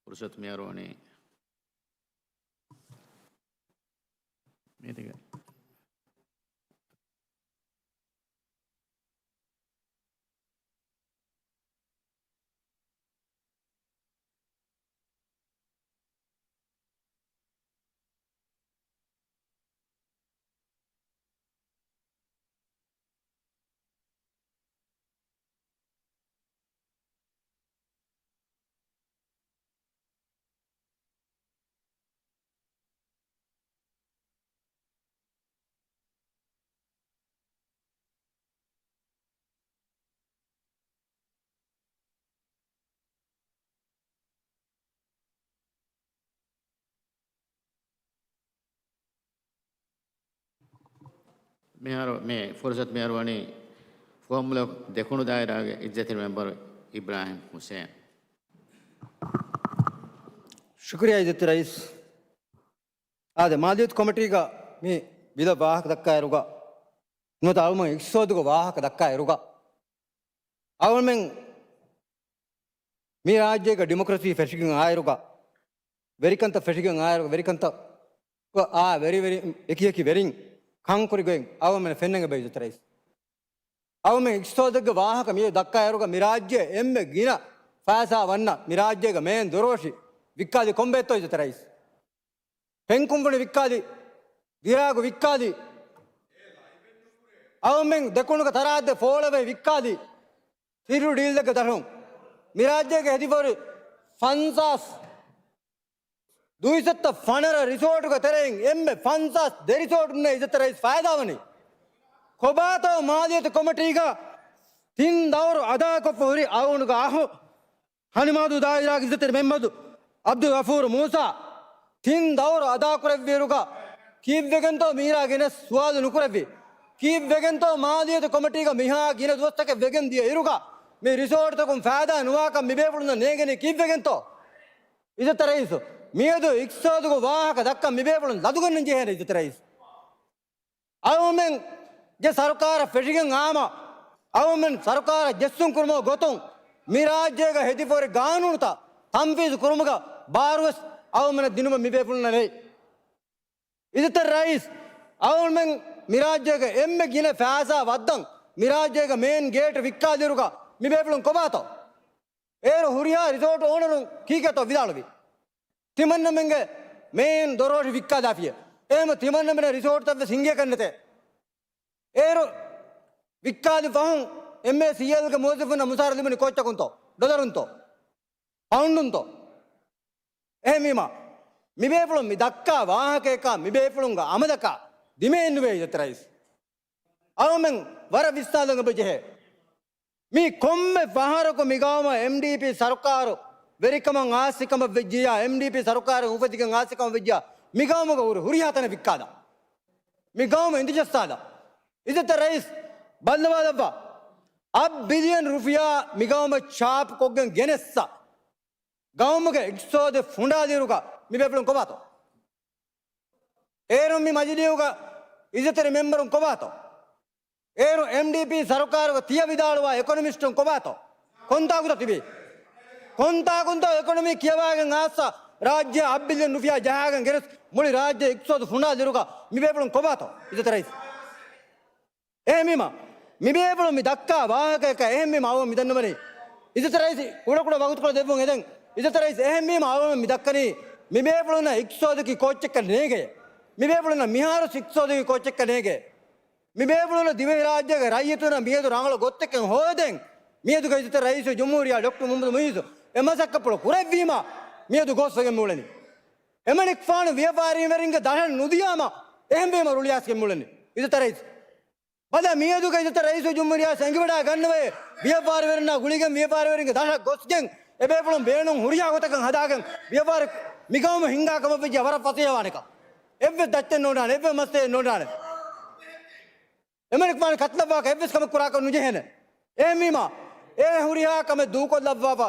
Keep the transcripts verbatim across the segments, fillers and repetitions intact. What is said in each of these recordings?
ފުރުސަތު މިއަރުވަނީ މީތިގެ މިހާރު މި ފުރުސަތު މިއަރުވަނީ ފުވައްމުލަކު ދެކުނު ދާއިރާގެ އިއްޒަތްތެރި މެމްބަރު އިބްރާހިމް ހުސޭން. ޝުކުރިއްޔާ އިއްޒަތްތެރި ރައީސް. އާދެ، މާލިޔަތު ކޮމިޓީގަ މި ބިލަށް ވާހަކަ ދައްކާ އިރުގަ، ނުވަތަ އަޅުމެން އިޤްތިޞާދުގެ ވާހަކަ ދައްކާ އިރުގަ، އަޅުމެން މި ރާއްޖޭގަ ޑިމޮކްރަސީ ފެށިގެން އާއިރުގަ، ވެރިކަންތައް ފެށިގެން އާއިރުގަ، ވެރިކަންތައް އާ ވެރި ވެރި އެކި އެކި ވެރިން ކަންކުރި ގޮތް އަޅުމެން ފެންނަން އެބަ އިއްޒަތްތެރި ރައީސް. އަޅުމެން އިޤްތިޞާދުގެ ވާހަކަ މިއަދު ދައްކާ އިރުގަ މި ރާއްޖޭ އެންމެ ގިނަ ފައިސާ ވަންނަ މި ރާއްޖޭގެ މޭން ދޮރޯށި ވިއްކާލި ކޮންބައެއްތޯ އިއްޒަތްތެރި ރައީސް؟ ފެންކުންފުނި ވިއްކާލި، ދިރާގު ވިއްކާލި، އަޅުމެން ދެކުނުގެ ތަރާއްދެ ފޯޅަވެ ވިއްކާލި، ސިއްރު ޑީލްއެއްގެ ދަށުން މި ރާއްޖޭގެ ހެދިފަހުރި ފަންސާސް ދުއިސައްތަ ފަނަރަ ރިސޯޓުގެ ތެރެއިން އެންމެ ފަންސާސް ދެ ރިސޯޓުންނޭ އިއްޒަތްތެރި ރައީސް ފައިދާވަނީ. ކޮބާތޯ މާލިޔަތު ކޮމިޓީގަ ތިން ދައުރު އަދާކޮށްފަ ހުރި އަޅުގަނޑުގެ އަހު ހަނިމާދޫ ދާއިރާގެ އިއްޒަތްތެރި މެމްބަރު ޢަބްދުލްޣަފޫރު މޫސާ ތިން ދައުރު އަދާކުރެއްވިއިރުގަ ކީއްވެގެންތޯ މީރާ ގިނަ ސުވާލު ނުކުރެއްވި؟ ކީއްވެގެންތޯ މާލިޔަތު ކޮމިޓީގަ މިހާ ގިނަ ދުވަސްތަކެއް ވެގެން ދިޔަ އިރުގަ މި ރިސޯޓްތަކުން ފައިދާ ނުވާކަން މިބޭފުޅުންނަށް ނޭނގެނީ ކީއްވެގެންތޯ؟ އިއްޒަތްތެރި ރައީސް، މިއަދު އިޤްތިޞާދުގެ ވާހަކަ ދައްކަން މިބޭފުޅުން ލަދުގަންނަން ޖެހޭނެ އިއްޒަތްތެރި ރައީސް. އަޅުމެންގެ ސަރުކާރަށް ފެށިގެން އާމަ، އަޅުމެން ސަރުކާރަށް ޖެއްސުން ކުރުމުގެ ގޮތުން މި ރާއްޖޭގަ ހެދިފަހުރި ގާނޫނުތައް ތަންފީޒު ކުރުމުގެ ބާރުވެސް އަޅުމެންނަށް ދިނުމަށް މިބޭފުޅުންނަށް ނެތް. އިއްޒަތްތެރި ރައީސް، އަޅުމެން މި ރާއްޖޭގެ އެންމެ ގިނަ ފައިސާ ވައްދަން މި ރާއްޖޭގެ މޭން ގޭޓް ވިއްކާލިއިރުގަ މިބޭފުޅުން ކޮބާތޯ؟ އޭރު ހުރިހާ ރިސޯޓް އޯނަރުން ކީކޭތޯ ވިދާޅުވީ؟ ތިމަންނަމެންގެ މޭން ދޮރޯށި ވިއްކާލާފިޔޭ. އެހެން ތިމަންނަމެން ރިސޯޓްތައްވެސް ހިންގިޔަކަށް ނެތޭ. އޭރު ވިއްކާލި ފަހުން އެމްއޭސީއެލްގެ މުވައްޒަފުންނަށް މުސާރަ ލިބުނީ ކޯއްޗަކުންތޯ؟ ޑޮލަރުންތޯ؟ ޕައުންޑުންތޯ؟ އެހެންވީމަ، މިބޭފުޅުން މި ދައްކާ ވާހަކަޔަކާ، މިބޭފުޅުންގެ އަމަލަކާ ދިމައެއްނުވޭ އިއްޒަތްތެރި ރައީސް. އަޅުމެން ވަރަށް ވިސްނާލަން އެބަޖެހޭ. މީ ކޮންމެ ފަހަރަކު މިގައުމަށް އެމްޑީޕީ ސަރުކާރު ވެރިކަމަށް އާސިކަމަށް ވެއްޖިއްޔާ، އެމްޑީޕީ ސަރުކާރު އުފެދިގެން އާސިކަމަށް ވެއްޖިއްޔާ، މިގައުމުގަ ހުރި ހުރިހާ ތަނެއް ވިއްކާލާ. މި ގައުމު އިނދިޖައްސާލާ. އިއްޒަތްތެރި ރައީސް، ބައްލަވާލައްވާ. އަށް ބިލިއަން ރުފިޔާ މިގައުމަށް ޗާޕްކޮށްގެން ގެނެއްސަ ގައުމުގެ އިޤްތިޞާދެއް ފުނޑާލިއިރުގަ މި ބޭފުޅުން ކޮބާތޯ؟ އޭރުން މި މަޖިލީހުގަ އިއްޒަތްތެރި މެމްބަރުން ކޮބާތޯ؟ އޭރު އެމްޑީޕީ ސަރުކާރުގަ ތިޔަ ވިދާޅުވާ އެކޮނޮމިސްޓުން ކޮބާތޯ؟ ކޮންތާކުތޯ ތިބީ؟ ކޮންތާކުންތޯ އެކޮނޮމީ ކިޔަވާގެން އާސްސަ ރާއްޖެ އަށް ބިލިއަން ރުފިޔާ ޖަހާގެން ގެނެސް މުޅި ރާއްޖެ އިޤްތިޞާދު ފުނޑާލިއިރުގަ މި ބޭފުޅުން ކޮބާތޯ؟ އިއްޒަތްތެރި ރައީސް. އެހެންވީމަ، މިބޭފުޅުން މި ދައްކާ ވާހަކަޔަކަށް އެހެންވީމަ އަޅުގަނޑު މި ދަންނަވަނީ. އިއްޒަތްތެރި ރައީސް ކުޑަކުޑަ ވަގުތުކޮޅެއް ދެއްވުން އެދެން. އިއްޒަތްތެރި ރައީސް އެހެންވީމަ އަޅުގަނޑު މި ދައްކަނީ މިބޭފުޅުންނަށް އިޤްތިޞާދަކީ ކޯއްޗެއްކަން ނޭނގެ. މިބޭފުޅުންނަށް މިހާރު އިޤްތިޞާދަކީ ކޯއްޗެއްކަން ނޭނގެ. މިބޭފުޅުންނަށް ދިވެހިރާއްޖޭގެ ރައްޔިތުންނަށް މިއަދު ރަނގަޅު ގޮތެއް ހޯދެން މިއަދުގެ އިއްޒަތްތެރި ރައީސުލްޖުމްހޫރިއްޔާ ޑޮކްޓަރ މުޙައްމަދު މުޢިއްޒު އެ މަސައްކަތްޕުޅު ކުރެއްވީމަ މިއަދު ގޯސްވެގެން މިއުޅެނީ. އެމަނިކުފާނު ވިޔަފާރިވެރިންގެ ދަށަށް ނުދިޔާމަ އެހެންވީމަ ރުޅިއައިސްގެން މިއުޅެނީ އިއްޒަތްތެރި ރައީސް. ބަލަ، މިއަދުގެ އިއްޒަތްތެރި ރައީސުލްޖުމްހޫރިއްޔާ އެނގިވަޑާ ގަންނަވައޭ، ވިޔަފާރިވެރިންނާ ގުޅިގެން ވިޔަފާރިވެރިންގެ ދަށަށް ގޮސްގެން އެބޭފުޅުން ބޭނުން ހުރިހާ ގޮތަކަށް ހަދާގެން ވިޔަފާރި މިގައުމު ހިންގާ ކަމަށް ވެއްޖެ ވަރަށް ފަސޭހަވާނެކަން. އެއްވެސް ދައްތެއް ނޯންނާނެ، އެއްވެސް މަސްތެއް ނޯންނާނެ. އެމަނިކުފާނު ކަތިލައްވާކަށް އެއްވެސް ކަމެއް ކުރާކަށް ނުޖެހޭނެ. އެހެންވީމާ، އެ ހުރިހާ ކަމެއް ދޫކޮށްލައްވާފަ،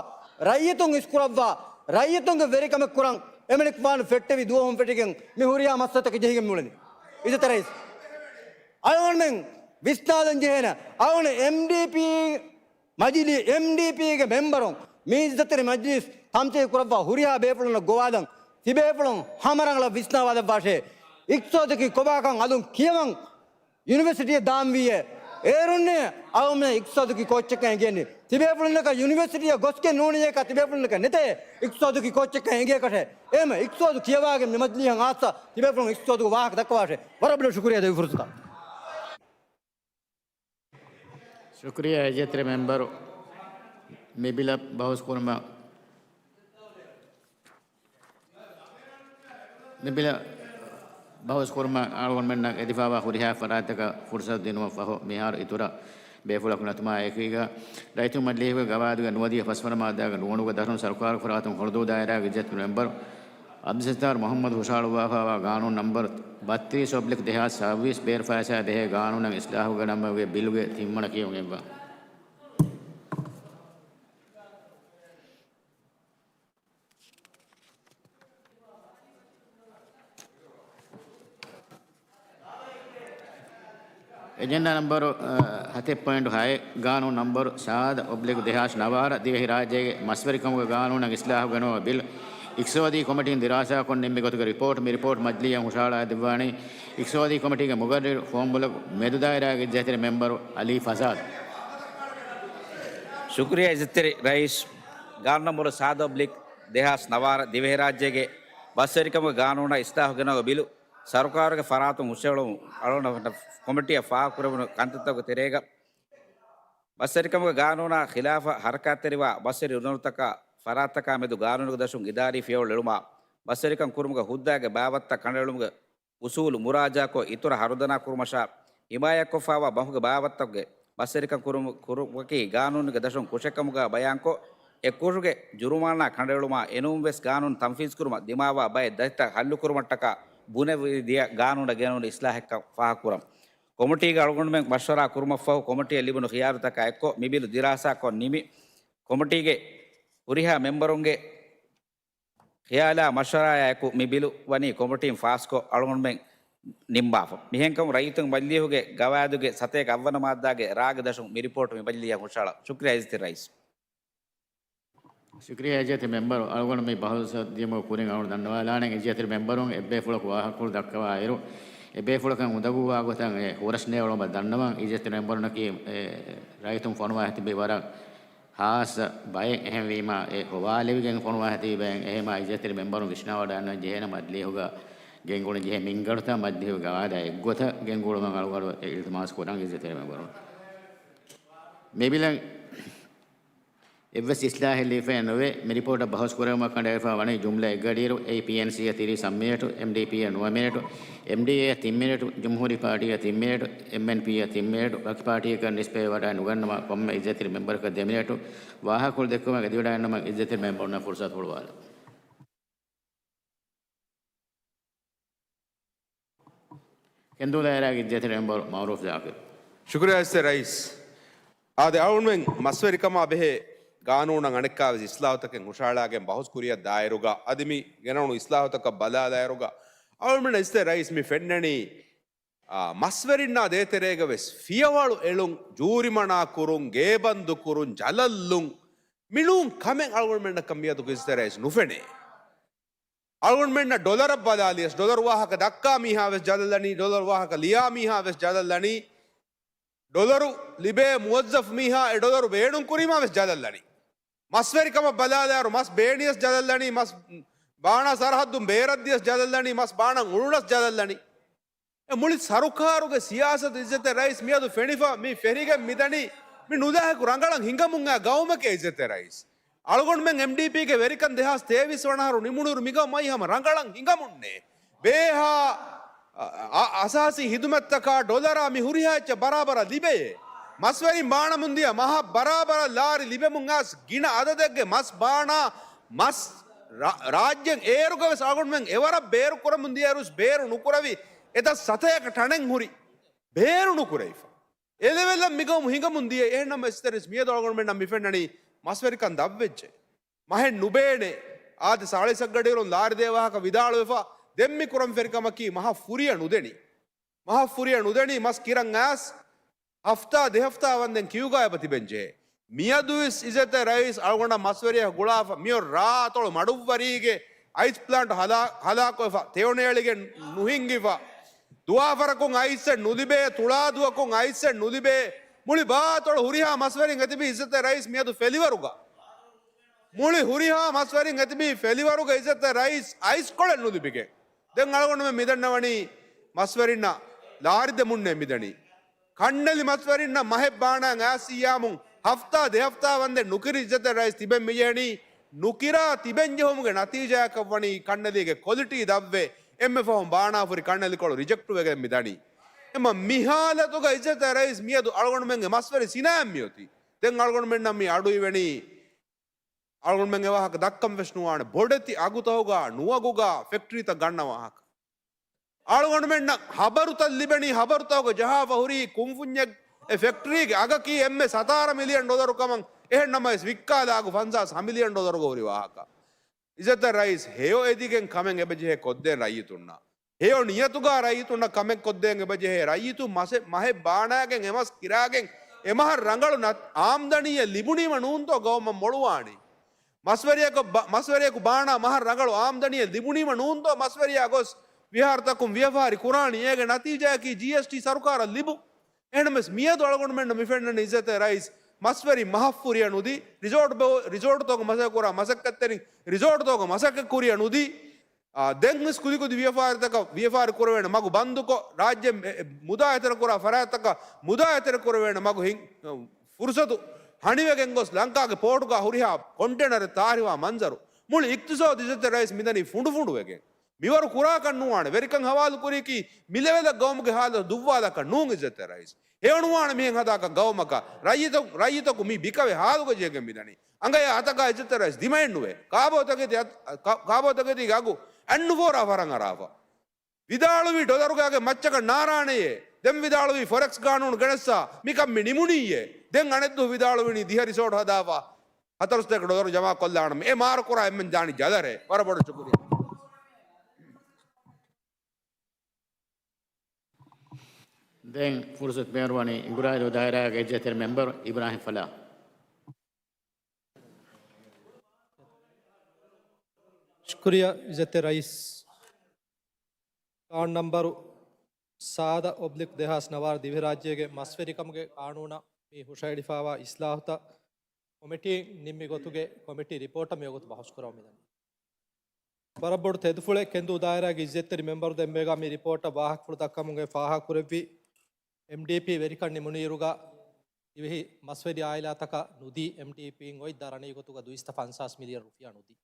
ރައްޔިތުން އިސްކުރައްވާ، ރައްޔިތުންގެ ވެރިކަމެއް ކުރަން އެމަނިކުފާނު ފެއްޓެވި ދުވަހުން ފެށިގެން މި ހުރިހާ މައްސަލަތަކެއް ޖެހިގެން މިއުޅެނީ. އިއްޒަތްތެރި ރައީސް، އަޅުގަނޑުމެން ވިސްނާލަން ޖެހޭނެ. އަޅުގަނޑު އެމްޑީޕީ މަޖިލީ، އެމްޑީޕީގެ މެމްބަރުން މި އިއްޒަތްތެރި މަޖްލިސް ތަމްތިއް ކުރައްވާ ހުރިހާ ބޭފުޅުންނަށް ގޮވާލަން، ތިބޭފުޅުން ހަމަ ރަނގަޅަށް ވިސްނާވާލައްވާށޭ. އިޤްތިޞާދަކީ ކޮބާކަން އަލުން ކިޔަވަން ޔުނިވަރސިޓީއަށް ދާންވީއޭ. އޭރުންނޭ އަޅުމެން އިޤްތިޞާދަކީ ކޯއްޗެއްކަން އެނގޭނީ. ތިބޭފުޅުންނަކަށް ޔުނިވަރސިޓީއަށް ގޮސްގެން ނޫނީއޭކަ ތިބޭފުޅުންނަކަށް ނެތޭ އިޤްތިޞާދަކީ ކޯއްޗެއްކަން އެނގޭކަށޭ. އެހެމަ އިޤްތިޞާދު ކިޔަވާގެން މި މަޖްލީހަށް އާސަ ތިބޭފުޅުން އިޤްތިޞާދުގެ ވާހަކަ ދައްކަވާށޭ. ވަރަށް ބޮޑަށް ޝުކުރިއްޔާ ދެއްވި ފުރުސަތަށް. ޝުކުރިއްޔާ އިއްޒަތްތެރި މެމްބަރު. މި ބިލަށް ބަހުސް ކުރުމަށް، މި ބިލަށް ބަހުސް ކުރުމަށް އަޅުގަނޑުމެންނަށް އެދިފާވާ ހުރިހާ ފަރާތްތަކަށް ފުރުސަތު ދިނުމަށްފަހު، މިހާރު އިތުރަށް ބޭފުޅަކު ނަތުމާ އެކީގަ، ރައްޔިތުންގެ މަޖިލީހުގެ ގަވާއިދުގެ ނުވަދިހަ ފަސްވަނަ މާއްދާގެ ނުވަނުގެ ދަށުން ސަރުކާރުގެ ފަރާތުން ހޮޅުދޫ ދާއިރާގެ އިއްޒަތްތެރި މެމްބަރު އަބްދުއްސައްތާރު މުޙައްމަދު ހުށަހަޅުއްވާފައިވާ ގާނޫނު ނަންބަރު ބައްތިރީސް އޮބްލިކް ދެހާސް ސައްބީސް ބޭރުފައިސާ ދެހޭ ގާނޫނަށް އިސްލާހުގެ ނަންބަރުގެ ބިލުގެ ތިންވަނަ ކިޔުން އެއްވާ. އެޖެންޑާ ނަންބަރު، އަ، ހަތެއް ޕޮއިންޓު ހައެއް، ގާނޫނު ނަންބަރު ސާދަ އޮބްލިކް ދެހާސް ނަވާރަ، ދިވެހިރާއްޖޭގެ މަސްވެރިކަމުގެ ގާނޫނަށް އިސްލާހު ގެނައުމުގެ ބިލް، އިޤްތިޞާދީ ކޮމިޓީން ދިރާސާކޮށް ނިންމި ގޮތުގެ ރިޕޯޓް. މި ރިޕޯޓް މަޖިލީހަށް ހުށަހަޅާދެއްވާނީ އިޤްތިޞާދީ ކޮމިޓީގެ މުގައްރިރު ފޯންބުލަކު މެދުދާއިރާގެ އިއްޒަތްތެރި މެމްބަރު އަލީ ފަޒާދު. ޝުކުރިއްޔާ އިއްޒަތްތެރި ރައީސް، ގާނޫނު ނަންބަރު ސާދަ އޮބްލިކް ދެހާސް ނަވާރަ، ދިވެހިރާއްޖޭގެ މަސްވެރިކަމުގެ ގާނޫނަށް އިސްލާހު ގެނައުމުގެ ބިލު، ސަރުކާރުގެ ފަރާތުން ހުށަހެޅުނު އަޅުގަނޑު ކޮމިޓީއަށް ފާހަގަކުރެވުނު ކަންތައްތަކުގެ ތެރޭގަ، މަސްވެރިކަމުގެ ގާނޫނާ ޚިލާފަށް ހަރަކާތްތެރިވާ މަސްވެރި އުނދަގޫތަކާ ފަރާތްތަކާ މެދު ގާނޫނުގެ ދަށުން އިދާރީ ފިޔަވަޅު އެޅުމާ، މަސްވެރިކަން ކުރުމުގެ ހުއްދައިގެ ބާވަތްތައް ކަނޑައެޅުމުގެ އުސޫލު މުރާޖާކޮށް، އިތުރަށް ހަރުދަނާ ކުރުމަށާ، ހިމާޔަތްކޮށްފައިވާ ބަހުގެ ބާވަތްތަކުގެ މަސްވެރިކަން ކުރުމު-، ކުރުމަކީ ގާނޫނުގެ ދަށުން ކުށެއްކަމުގަ ބަޔާންކޮށް، އެ ކުށުގެ ޖުރުމާނާ ކަނޑައެޅުމާ، އެނޫންވެސް ގާނޫނު ތަންފީޒުކުރުމަށް ދިމާވާ ބައެއް ދަތިތައް ހައްލުކުރުމަށްޓަކާ ބުނެވިދިޔަ ގާނޫނަށް ގެނައުނު އިސްލާހެއްކަން ފާހަގަކުރަން. ކޮމިޓީގަ އަޅުގަނޑުމެން މަޝްވަރާ ކުރުމަށްފަހު، ކޮމިޓީއަށް ލިބުނު ޚިޔާލުތަކާ އެއްކޮށް، މި ބިލު ދިރާސާކޮށް ނިމި، ކޮމިޓީގެ ހުރިހާ މެމްބަރުންގެ ޚިޔާލާ މަޝްވަރާއާ އެކު މި ބިލު ވަނީ ކޮމިޓީން ފާސްކޮށް އަޅުގަނޑުމެން ނިންމާފަ. މިހެންކަމުން ރައްޔިތުންގެ މަޖިލީހުގެ ގަވާއިދުގެ ސަތޭކަ އަށްވަނަ މާއްދާގެ ރާގެ ދަށުން މި ރިޕޯޓު މި މަޖިލީހަށް ހުށަހަޅަން. ޝުކުރިއްޔާ އިއްޒަތްތެރި ރައީސް. ޝުކުރިއްޔާ އިއްޒަތްތެރި މެމްބަރު، އަޅުގަނޑު މި ބަހުސް ދިޔުމުގެ ކުރިން އަޅުގަނޑު ދަންނަވާލާނެ. އިއްޒަތްތެރި މެމްބަރުން އެއްބޭފުޅަކު ވާހަކަކޮޅު ދައްކަވާއިރު، އެބޭފުޅަކަށް އުނދަގޫވާ ގޮތަށް އެ ހުރަސް ނޭޅުމަށް ދަންނަވަން. އިއްޒަތްތެރި މެމްބަރުންނަކީ އެ ރައްޔިތުން ފޮނުވާ ތިބި ވަރަށް ހާއްސަ ބައެއް. އެހެންވީމާ، އެ ހޮވާލެވިގެން ފޮނުވާ ތިބި ބައެއް. އެހެމާ އިއްޒަތްތެރި މެމްބަރުން ވިސްނާވަޑައިގަންނަން ޖެހޭނެ މަޖިލީހުގަ ގެންގުޅެން ޖެހޭ މިންގަނޑުތައް މަޖިލީހުގެ ގަވާއިދާ އެއްގޮތަށް ގެންގުޅުމަށް އަޅުގަނޑު އިލްތިމާސް ކުރަން އިއްޒަތްތެރި މެމްބަރުން. މި ބިލަށް އެއްވެސް އިސްލާހެއް ލިބިފައެއް ނުވޭ. މި ރިޕޯޓަށް ބަހުސް ކުރެވުމަށް ކަނޑައެޅިފަ ވަނީ ޖުމްލަ އެއްގަޑިއިރު، އެއީ ޕީއެންސީއަށް ތިރީސް އަށް މިނެޓު، އެމްޑީޕީއަށް ނުވަ މިނެޓު، އެމްޑީއޭއަށް ތިން މިނެޓު، ޖުމްހޫރީ ޕާޓީއަށް ތިން މިނެޓު، އެމްއެންޕީއަށް ތިން މިނެޓު، ވަކި ޕާޓީއަކަށް ނިސްބަތްވެވަޑައި ނުގަންނަވާ ކޮންމެ އިއްޒަތްތެރި މެމްބަރަކަށް ދެ މިނެޓު. ވާހަކަކޮޅު ދެއްކުމަށް އެދިވަޑައިގަންނަވަން އިއްޒަތްތެރި މެމްބަރުންނަށް ފުރުސަތު ހުޅުވާލަން. ކެނދޫ ދާއިރާގެ އިއްޒަތްތެރި މެމްބަރު މައުރޫފް ޒާކިރު. ޝުކުރިއްޔާ އިއްޒަތްތެރި ރައީސް. އާދެ، އަޅުގަނޑުމެން މަސްވެރިކަމާ ބެހޭ ގާނޫނަށް އަނެއްކާވެސް އިސްލާހުތަކެއް ހުށަހަޅާގެން ބަހުސް ކުރިއަށް ދާއިރުގަ، އަދި މި ގެނައުނު އިސްލާހުތަކަށް ބަލާލާއިރުގަ، އަޅުގަނޑުމެންނަށް އިއްޒަތްތެރި ރައީސް މި ފެންނަނީ، އާ، މަސްވެރިންނާ ދޭތެރޭގަ ވެސް ފިޔަވަޅު އެޅުން، ޖޫރިމަނާ ކުރުން، ގޭބަންދު ކުރުން، ޖަލަށްލުން، މިނޫން ކަމެއް އަޅުގަނޑުމެންނަކަށް މިއަދު އިއްޒަތްތެރި ރައީސް ނުފެނޭ. އަޅުގަނޑުމެންނަށް ޑޮލަރަށް ބަލާލިޔަސް، ޑޮލަރު ވާހަކަ ދައްކާ މީހާ ވެސް ޖަލަށްލަނީ، ޑޮލަރު ވާހަކަ ލިޔާ މީހާ ވެސް ޖަލަށްލަނީ، ޑޮލަރު ލިބޭ މުވައްޒަފު މީހާ އެ ޑޮލަރު ބޭނުން ކުރީމާ ވެސް ޖަލަށްލަނީ. މަސްވެރިކަމަށް ބަލާލާއިރު، މަސް ބޭނިޔަސް ޖަލަށްލަނީ، މަސް ބާނާ ސަރަހައްދުން ބޭރަށްދިޔަސް ޖަލަށްލަނީ، މަސް ބާނަން އުޅުނަސް ޖަލަށްލަނީ. އެ މުޅި ސަރުކާރުގެ ސިޔާސަތު އިއްޒަތްތެރި ރައީސް މިއަދު ފެނިފަ މި ފެރިގެން މިދަނީ، މި ނުލާހިކު ރަނގަޅަށް ހިނގަމުން އައި ގައުމެކޭ އިއްޒަތްތެރި ރައީސް. އަޅުގަނޑުމެން އެމްޑީޕީގެ ވެރިކަން ދެހާސް ތޭވީސް ވަނަ އަހަރު ނިމުނުއިރު މިގައުމަށް ހަމަ ރަނގަޅަށް ހިނގަމުންނޭ. ބޭހާ، އަ، އަ، އަސާސީ ހިދުމަތްތަކާ ޑޮލަރާ މި ހުރިހާ އެއްޗެއް ބަރާބަރަށް ލިބެޔޭ. މަސްވެރިން ބާނަމުންދިޔަ މަހަށް ބަރާބަރަށް ލާރި ލިބެމުން އައިސް ގިނަ އަދަދެއްގެ މަސް ބާނާ މަސް ރާ-، ރާއްޖޭން އޭރުގަވެސް އަޅުގަނޑުމެން އެވަރަށް ބޭރު ކުރަމުން ދިޔައިރުވެސް ބޭރު ނުކުރެވި، އެތައް ސަތޭކަ ޓަނެއް ހުރި ބޭރު ނުކުރެވިފަ. އެލެވެލަށް މިގައުމު ހިނގަމުން ދިޔަ. އެހެންނަމަވެސް އިއްޒަތްތެރި ރައީސް މިއަދު އަޅުގަނޑުމެންނަށް މި ފެންނަނީ މަސްވެރިކަން ދަށްވެއްޖެ. މަހެއް ނުބޭނެ. އާދެ، ސާޅީސް އަށްގަޑިއިރުން ލާރި ދޭ ވާހަކަ ވިދާޅުވެފަ، ދެން މި ކުރަން ފެރިކަމަކީ މަހަށް ފުރިޔަ ނުދެނީ. މަހަށް ފުރިޔަ ނުދެނީ މަސް ކިރަން އައިސް ހަފްތާ ދެ ހަފްތާ ވަންދެން ކިޔުގަ އެބަ ތިބެން ޖެހޭ. މިއަދުވެސް އިއްޒަތްތެރި ރައީސް އަޅުގަނޑަށް މަސްވެރިޔަކު ގުޅާފަ، މިއޮތް ރާ އަތޮޅު މަޑުއްވަރީގެ އައިސް ޕްލާންޓް ހަލާ-، ހަލާކުވެފަ، ތެޔޮނޭޅިގެން ނުހިންގިފަ، ދުވާފަރަކުން އައިސްއެއް ނުލިބޭ، ތުޅާދުވަކުން އައިސްއެއް ނުލިބޭ، މުޅި ބާ އަތޮޅު ހުރިހާ މަސްވެރިން އެތިބީ އިއްޒަތްތެރި ރައީސް މިއަދު ފެލިވަރުގަ. މުޅި ހުރިހާ މަސްވެރިން އެތިބީ ފެލިވަރުގަ އިއްޒަތްތެރި ރައީސް އައިސްކޮޅެއް ނުލިބިގެން. ދެން އަޅުގަނޑުމެން މިދަންނަވަނީ މަސްވެރިންނަށް ލާރި ދެމުންނޭ މިދަނީ. ކަންނެލި މަސްވެރިންނަށް މަހެއް ބާނާން އައިސް އިއްޔާމުން ހަފްތާ ދެ ހަފްތާ ވަންދެން ނުކިރި އިއްޒަތްތެރި ރައީސް ތިބެން މިޖެހެނީ. ނުކިރާ ތިބެން ޖެހުމުގެ ނަތީޖާއަކަށް ވަނީ ކަންނެލީގެ ކޮލިޓީ ދަށްވެ، އެންމެ ފަހުން ބާނާފުރި ކަންނެލިކޮޅު ރިޖެކްޓް ވެގެން މިދަނީ. އެމަ މި ހާލަތުގަ އިއްޒަތްތެރި ރައީސް މިއަދު އަޅުގަނޑުމެންގެ މަސްވެރި ސިނާއަށް މިއޮތީ. ދެން އަޅުގަނޑުމެންނަށް މި އަޑު އިވެނީ. އަޅުގަނޑުމެން އެ ވާހަކަ ދައްކަން ވެސް ނުވާނެ. ބޮޑެތި އަގުތަކުގަ ނުވަގުގަ ފެކްޓްރީތައް ގަންނަ ވާހަކަ. އަޅުގަނޑުމެންނަށް ހަބަރުތައް ލިބެނީ، ހަބަރުތަކުގަ ޖަހާފަ ހުރީ ކުންފުންޏެއް އެ ފެކްޓްރީގެ އަގަކީ އެންމެ ސަތާރަ މިލިއަން ޑޮލަރު ކަމަށް. އެހެން ނަމަވެސް ވިއްކާލާ އަގު ފަންސާސް ހަ މިލިއަން ޑޮލަރުގަ ހުރި ވާހަކަ. އިއްޒަތްތެރި ރައީސް ހެޔޮ އެދިގެން ކަމެއް އެބަޖެހޭ ކޮށްދޭން ރައްޔިތުންނަށް. ހެޔޮ ނިޔަތުގަ ރައްޔިތުންނަށް ކަމެއް ކޮށްދޭން އެބަޖެހޭ. ރައްޔިތުން މަސެ-، މަހެއް ބާނާގެން އެމަސް ކިރާގެން އެމަހަށް ރަނގަޅު ނަ-، އާމްދަނީއެއް ލިބުނީމަ ނޫންތޯ ގައުމަށް މޮޅުވާނީ؟ މަސްވެރިޔަކު ބަ-، މަސްވެރިޔަކު ބާނާ މަހަށް ރަނގަޅު އާމްދަނީއެއް ލިބުނީމަ ނޫންތޯ މަސްވެރިޔާ ގޮސް ވިހާރަތަކުން ވިޔަފާރި ކުރާނީ؟ އޭގެ ނަތީޖާއަކީ ޖީއެސްޓީ ސަރުކާރަށް ލިބުން. އެހެންނަމަވެސް މިއަދު އަޅުގަނޑުމެންނަށް މި ފެންނަނީ އިއްޒަތްތެރި ރައީސް މަސްވެރި މަހަށް ފުރިޔަ ނުދީ، ރިސޯޓް ބެ-، ރިސޯޓްތަކުގަ މަސައްކަތް ކުރާ މަސައްކަތްތެރިން ރިސޯޓްތަކުގަ މަސައްކަތް ކުރިޔަ ނުދީ، އާ، ދެން ވެސް ކުދި ކުދި ވިޔަފާރިތަކަށް ވިޔަފާރި ކުރެވޭނެ މަގު ބަންދުކޮށް، ރާއްޖެ މެ-، މުދާ އެތެރެ ކުރާ ފަރާތްތަކަށް މުދާ އެތެރެ ކުރެވޭނެ މަގު ހިން-، ފުރުސަތު ހަނިވެގެން ގޮސް، ލަންކާގެ ޕޯޓުގަ ހުރިހާ ކޮންޓޭނަރެއް ތާރިވާ މަންޒަރު މުޅި އިޤްތިޞާދު އިއްޒަތްތެރި ރައީސް މިދަނީ ފުނޑުފުނޑުވެގެން. މިވަރު ކުރާކަށް ނުވާނެ. ވެރިކަން ހަވާލު ކުރީކީ މި ލެވެލަށް ގައުމުގެ ހާލަތު ދުއްވާލާކަށް ނޫން އިއްޒަތްތެރި ރައީސް. ހެޔޮނުވާނެ މިހެން ހަދާކަށް ގައުމަކަށް. ރައްޔިތަ-، ރައްޔިތަކު މި ބިކަވެ ހާލުގަ ޖެހިގެން މިދަނީ. އަނގަޔާ އަތަކާ އިއްޒަތްތެރި ރައީސް ދިމައެއްނުވޭ. ކާބޯތަކެތި އަތް-، ކާ-، ކާބޯތަކެތީގެ އަގު އަތްނުފޯރާ ފަރަން އަރާފަ. ވިދާޅުވީ ޑޮލަރުގައިގެ މައްޗަކަށް ނާރާނެޔޭ. ދެން ވިދާޅުވީ ފޮރެކްސް ގާނޫނު ގެނެއްސާ މިކަން މި ނިމުނީއޭ. ދެން އަނެއްދުވަހު ވިދާޅުވަނީ ދިހަ ރިސޯޓް ހަދާފަ ހަތަރުސަތޭކަ ޑޮލަރު ޖަމާކޮށްލާނަމޭ. އެ މާރުކުރާ އެންމެން ދާނީ ޖަލަށޭ. ވަރަށް ބޮޑަށް ޝުކުރިއްޔާ. ދެން ފުރުސަތު ބޭނުންވަނީ އިނގުރާލު ދާއިރާގެ އިއްޒަތްތެރި މެމްބަރު އިބްރާހިމް ފަލާ. ޝުކުރިއްޔާ އިއްޒަތްތެރި ރައީސް. ކާން ނަންބަރު ސާދަ އޮބްލިކް ދެހާސް ނަވާރަ ދިވެހިރާއްޖޭގެ މަސްވެރިކަމުގެ ޤާނޫނަށް މި ހުށައެޅިފައިވާ އިސްލާހުތައް ކޮމިޓީން ނިންމި ގޮތުގެ ކޮމިޓީ ރިޕޯޓަށް މިވަގުތު ބަހުސްކުރަމުން މިދަނީ. ވަރަށް ބޮޑު ތެދުފުޅެއް ކެންދޫ ދާއިރާގެ އިއްޒަތްތެރި މެމްބަރު ދެންމެގަ މި ރިޕޯޓަށް ވާހަކަފުޅު ދައްކަމުން އެ ފާހަގަކުރެއްވި. އެމްޑީޕީ ވެރިކަން ނިމުނުއިރުގަ ދިވެހި މަސްވެރި އާއިލާތަކަށް ނުދީ، އެމްޑީޕީން އޮތް ދަރަނީ ގޮތުގަ ދުއިސައްތަ ފަންސާސް މިލިއަން ރުފިޔާ ނުދީ.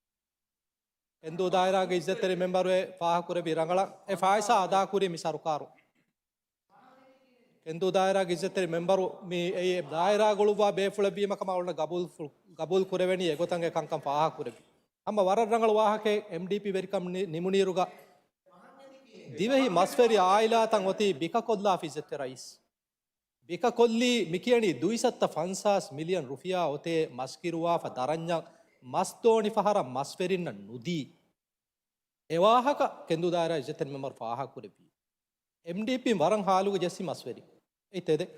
ކެންދޫ ދާއިރާގެ އިއްޒަތްތެރި މެމްބަރު އެ ފާހަގަކުރެއްވި ރަނގަޅަށް އެ ފާއިސާ އަދާކުރީ މި ސަރުކާރުން. ކެންދޫ ދާއިރާގެ އިއްޒަތްތެރި މެމްބަރު މި އެ ދާއިރާ ގުޅުއްވާ ބޭފުޅެއްވީމަ ކަމަށް އަޅުގަނޑަށް ގަބޫލު-، ގަބޫލު ކުރެވެނީ އެގޮތަށް އެ ކަންކަން ފާހަގަކުރެއްވި. ހަމަ ވަރަށް ރަނގަޅު ވާހަކައެއް އެމްޑީޕީ ވެރިކަން ނި-، ނިމުނުއިރުގަ ދިވެހި މަސްވެރި އާއިލާތައް އޮތީ ބިކަކޮށްލާފަ އިއްޒަތްތެރި ރައީސް. ބިކަކޮށްލީ މިކިޔަނީ ދުއިސައްތަ ފަންސާސް މިލިއަން ރުފިޔާ އޮތޭ މަސް ކިރުވާފަ ދަރަންޏަށް މަސް ދޯނި ފަހަރަށް މަސްވެރިންނަށް ނުދީ. އެ ވާހަކަ ކެންދޫ ދާއިރާ އިއްޒަތްތެރި މެމްބަރު ފާހަގަކުރެއްވީ. އެމްޑީޕީން ވަރަށް ހާލުގަ ޖެއްސި މަސްވެރިން. އެއް ތެދެއް.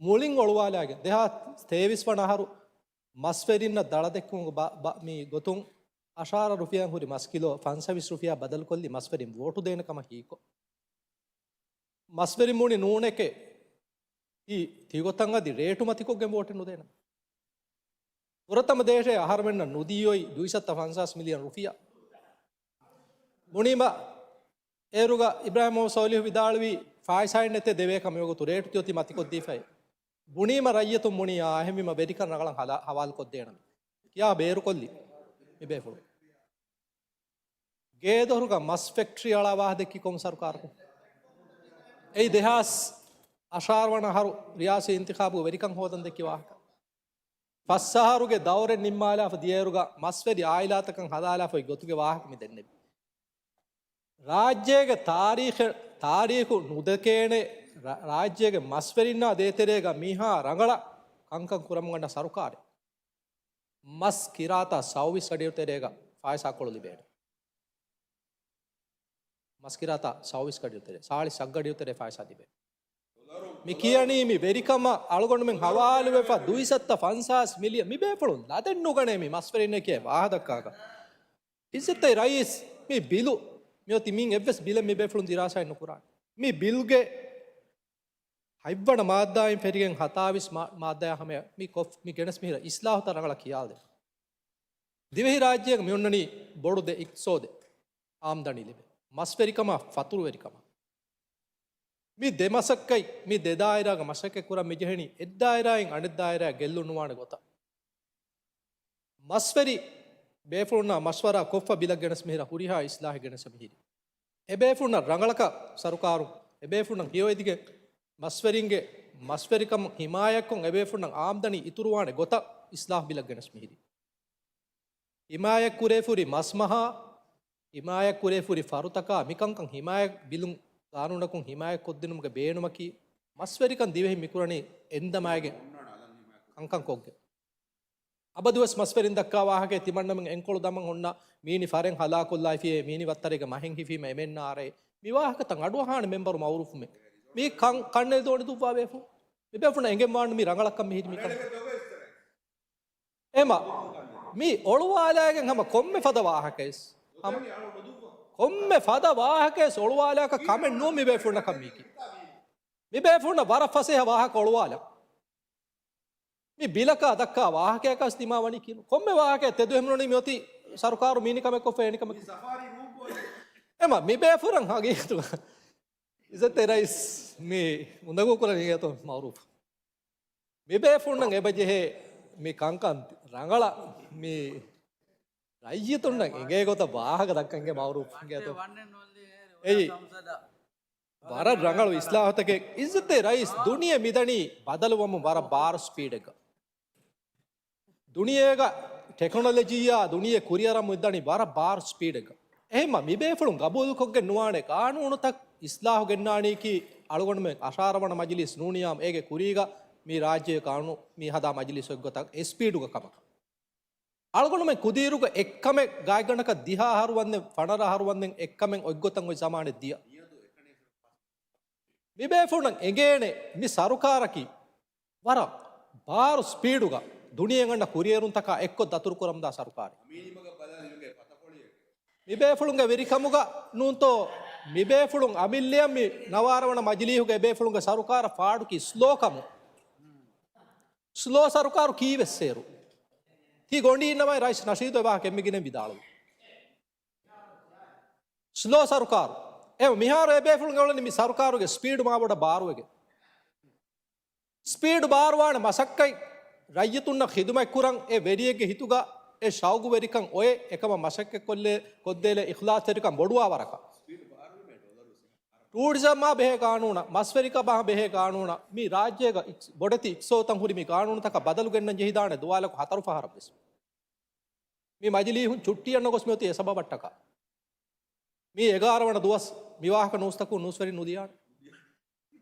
މުޅިން އޮޅުވާލާގެން ދެހާސް ތޭވީސް ވަނަ އަހަރު މަސްވެރިންނަށް ދަޅަދެއްކުމުގެ ބަ-، ބަ-، މި ގޮތުން އަށާރަ ރުފިޔާ ހުރި މަސް ކިލޯ ފަންސަވީސް ރުފިޔާ ބަދަލުކޮށްލި މަސްވެރިން ވޯޓު ދޭނެ ކަމަށް ހީކޮށް. މަސްވެރިން ބުނި ނޫނެކޭ. ތި-، ތިގޮތަށް އަދި ރޭޓު މަތިކޮށްގެން ވޯޓެއް ނުދޭނަމޭ. ފުރަތަމަ ދޭށޭ އަހަރުމެންނަށް ނުދީ އޮތް ދުއިސައްތަ ފަންސާސް މިލިއަން ރުފިޔާ. ބުނީމަ އޭރުގަ އިބްރާހިމް މުހައްމަދު ސޯލިހު ވިދާޅުވީ ފާއިސާއެއް ނެތޭ ދެވޭކަށް މިވަގުތު ރޭޓު ތިއޮތީ މަތިކޮށްދީފައި. ބުނީމަ ރައްޔިތުން ބުނީ އާ އެހެންވީމަ ވެރިކަން ރަނގަޅަށް ހަލާ-، ހަވާލުކޮށްދޭނަމޭ. ކިޔާ ބޭރުކޮށްލި މި ބޭފުޅުން. ގޭދޮރުގަ މަސް ފެކްޓްރީ އަޅާ ވާހަކަ ދެއްކީ ކޮން ސަރުކާރަކުން؟ އެއީ ދެހާސް އަށާރަ ވަނަ އަހަރު ރިޔާސީ އިންތިޚާބުގެ ވެރިކަން ހޯދަން ދެއްކި ވާހަކަ. ފަސް އަހަރުގެ ދައުރެއް ނިންމާލާފަ ދިޔައިރުގަ މަސްވެރި އާއިލާތަކަށް ހަދާލާފަ އޮތް ގޮތުގެ ވާހަކަ މި ދެންނެވި. ރާއްޖޭގެ ތާރީޚެއް، ތާރީޚު ނުދެކޭނެ ރާ-، ރާއްޖޭގެ މަސްވެރިންނާ ދޭތެރޭގަ މީހާ ރަނގަޅަށް ކަންކަން ކުރަމުން ގަންނަ ސަރުކާރެއް. މަސް ކިރާތާ ސައުވީސް ގަޑިއުތެރޭގަ ފާއިސާކޮޅު ލިބޭނެ. މަސް ކިރާތާ ސައުވީސް ގަޑިއުތެރޭ، ސާޅީސް ހަތް ގަޑިއުތެރޭ ފާއިސާ ލިބޭ. މި ކިޔަނީ މި ވެރިކަމަށް އަޅުގަނޑުމެން ހަވާލުވެފަ ދުއިސައްތަ ފަންސާސް މިލިއަން. މި ބޭފުޅުން ލަދެއް ނުގަނޭ މި މަސްވެރިންނެކޭ ވާހަކަ ދައްކާކަށް. އިއްޒަތްތެރި ރައީސް، މި ބިލު މިއޮތީ މިން އެއްވެސް ބިލެއް މި ބޭފުޅުން ދިރާސާއެއް ނުކުރާނެ. މި ބިލްގެ ހަތްވަނަ މާއްދާއިން ފެށިގެން ހަތާވީސް މާ-، މާއްދާއާ ހަމަޔަށް މި ކޮށް-، މި ގެނެސް މިހިރަ އިސްލާހުތައް ރަނގަޅަށް ކިޔާލެވުން. ދިވެހިރާއްޖޭގަ މި އޮންނަނީ ބޮޑު ދެ އިޤްތިޞާދެއް އާމްދަނީ ލިބޭ. މަސްވެރިކަމާ ފަތުރުވެރިކަމާ. މި ދެ މަސައްކަތް، މި ދެ ދާއިރާގަ މަސައްކަތް ކުރަން މިޖެހެނީ އެއް ދާއިރާއިން އަނެއް ދާއިރާއަށް ގެއްލުން ނުވާނެ ގޮތަށް. މަސްވެރި ބޭފުޅުންނާ މަޝްވަރާ ކޮށްފަ ބިލަށް ގެނެސް މިހިރަ ހުރިހާ އިސްލާހެއް ގެނެސް މިހިރީ. އެބޭފުޅުންނަށް ރަނގަޅަކަށް ސަރުކާރުން އެބޭފުޅުންނަށް ހެޔޮއެދިގެން މަސްވެރިންގެ މަސްވެރިކަމަށް ހިމާޔަތްކޮށް އެބޭފުޅުންނަށް އާމްދަނީ އިތުރުވާނެ ގޮތަށް އިސްލާހު ބިލަށް ގެނެސް މިހިރީ. ހިމާޔަތްކުރެވިފަހުރި މަސްމަހާ، ހިމާޔަތްކުރެވިފަހުރި ފަރުތަކާ މިކަންކަން ހިމާޔަތް ބިލުން ގާނޫނަކުން ހިމާޔަތްކޮށްދިނުމުގެ ބޭނުމަކީ މަސްވެރިކަން ދިވެހިން މިކުރަނީ އެންދަމާއިގެން ކަންކަން ކޮށްގެން. އަބަދުވެސް މަސްވެރިން ދައްކާ ވާހަކައެއް ތިމަންނަމެން އެންކޮޅު ދަމަން އޮންނަ މީނި ފަރެއް ހަލާކޮށްލާފިޔޭ، މީނި ވައްތަރޭގަ މަހެއް ހިފީމަ އެމެންނާރޭ. މި ވާހަކަތައް އަޑުއަހާނެ މެންބަރު މައުރޫފުމެ. މީ ކަން، ކަންނެލި ދޯނި ދުއްވާ ބޭފުޅުން. މި ބޭފުޅުން އެނގެން ވާން މި ރަނގަޅަކަށް މިހިރި މިކަން. އެމަ، މި އޮޅުވާލާގެން ހަމަ ކޮންމެ ފަދަ ވާހަކައެސް، ހަމަ ކޮންމެ ފަދަ ވާހަކައެސް އޮޅުވާލާކަށް ކަމެއް ނޫން މި ބޭފުޅުންނަކަށް މީކީ. މި ބޭފުޅުންނަށް ވަރަށް ފަސޭހަ ވާހަކަ އޮޅުވާލަން. މި ބިލަކާ ދައްކާ ވާހަކަޔަކަސް ދިމާވަނީ ކިނު. ކޮންމެ ވާހަކައެއް ތެދުވެ މިނުނީ މިއޮތީ ސަރުކާރު މީނި ކަމެއް ކޮށްފަ އެނިކަމެއް. އެމަ މި ބޭފުޅުން ހަގީގަތުގަ އިއްޒަތްތެރި ރައީސް މި އުނދަގޫ ކުރަނީ އިނގޭތޯ މައުރޫފް. މި ބޭފުޅުންނަށް އެބަޖެހޭ މި ކަންކަން ރަނގަޅަށް މި ރައްޔިތުންނަށް އެނގޭ ގޮތަށް ވާހަކަ ދައްކަން އިނގޭ މައުރޫފް އިނގޭތޯ. އެއީ ވަރަށް ރަނގަޅު އިސްލާހުތަކެއް. އިއްޒަތްތެރި ރައީސް، ދުނިޔެ މިދަނީ ބަދަލުވަމުން ވަރަށް ބާރު ސްޕީޑެއްގަ. ދުނިޔޭގަ ޓެކްނޮލޮޖީއާ ދުނިޔެ ކުރިއަރަމުން ދަނީ ވަރަށް ބާރު ސްޕީޑެއްގަ. އެހެންމަ މި ބޭފުޅުން ގަބޫލުކޮށްގެން ނުވާނެ ގާނޫނުތައް އިސްލާހު ގެންނާނީކީ އަޅުގަނޑުމެން އަށާރަ ވަނަ މަޖިލީސް ނޫނިއްޔާމު އޭގެ ކުރީގަ މި ރާއްޖޭ ގާނޫނު މި ހަދާ މަޖިލީސް އޮތްގޮތަށް އެ ސްޕީޑުގަ ކަމަކަށް. އަޅުގަނޑުމެން ކުދީރުގަ އެއްކަމެއް ގާތްގަނޑަކަށް ދިހަ އަހަރު ވަންދެން ފަނަރަ އަހަރު ވަންދެން އެއްކަމެއް އޮތްގޮތަށް އޮތް ޒަމާނެއް ދިޔަ. މި ބޭފުޅުން އެނގޭނެ މި ސަރުކާރަކީ ވަރަށް ބާރު ސްޕީޑުގަ ދުނިޔެއަށް އަންނަ ކުރިއެރުންތަކާ އެއްކޮށް ދަތުރުކުރަމުންދާ ސަރުކާރެއް. މި ބޭފުޅުންގެ ވެރިކަމުގަ ނޫންތޯ މި ބޭފުޅުން އަމިއްލަޔަށް މި ނަވާރަ ވަނަ މަޖިލީހުގެ އެބޭފުޅުންގެ ސަރުކާރަށް ފާޑުކީ ސްލޯކަމުން. ސްލޯ ސަރުކާރު ކީވެސް އޭރު. ތި ގޮނޑީންނަމަ ރައީސް ނަޝީދު އެ ވާހަކަ އެންމެ ގިނައިން ވިދާޅުވި. ސްލޯ ސަރުކާރު. އެ މިހާރު އެ ބޭފުޅުން އެ އުޅެނީ މި ސަރުކާރުގެ ސްޕީޑު މާބޮޑަށް ބާރުވެގެން. ސްޕީޑު ބާރުވާނެ މަސައްކަތް ރައްޔިތުންނަށް ޚިދުމަތް ކުރަން އެ ވެރިއެއްގެ ހިތުގަ އެ ޝައުގުވެރިކަން އޮއެ އެކަމަށް މަސައްކަތް ކޮށްލޭ، ކޮށްދޭނެ އިޚްލާޞްތެރިކަން ބޮޑުވާ ވަރަކަށް. ޓޫރިޒަމާ ބެހޭ ގާނޫނަށް، މަސްވެރިކަމާ ބެހޭ ގާނޫނަށް، މި ރާއްޖޭގަ އިކް-، ބޮޑެތި އިޤްތިޞާދުތައް ހުރި މި ގާނޫނުތަކަށް ބަދަލު ގެންނަން ޖެހިދާނެ ދުވާލަކު ހަތަރު ފަހަރަށް ވެސް. މި މަޖިލީހުން ޗުއްޓީއަށް ނަގޮސް މިއޮތީ އެ ސަބަބަށްޓަކާ. މީ އެގާރަ ވަނަ ދުވަސް މި ވާހަކަ ނޫސްތަކުން ނޫސްވެރިން ނުލިޔާނެ.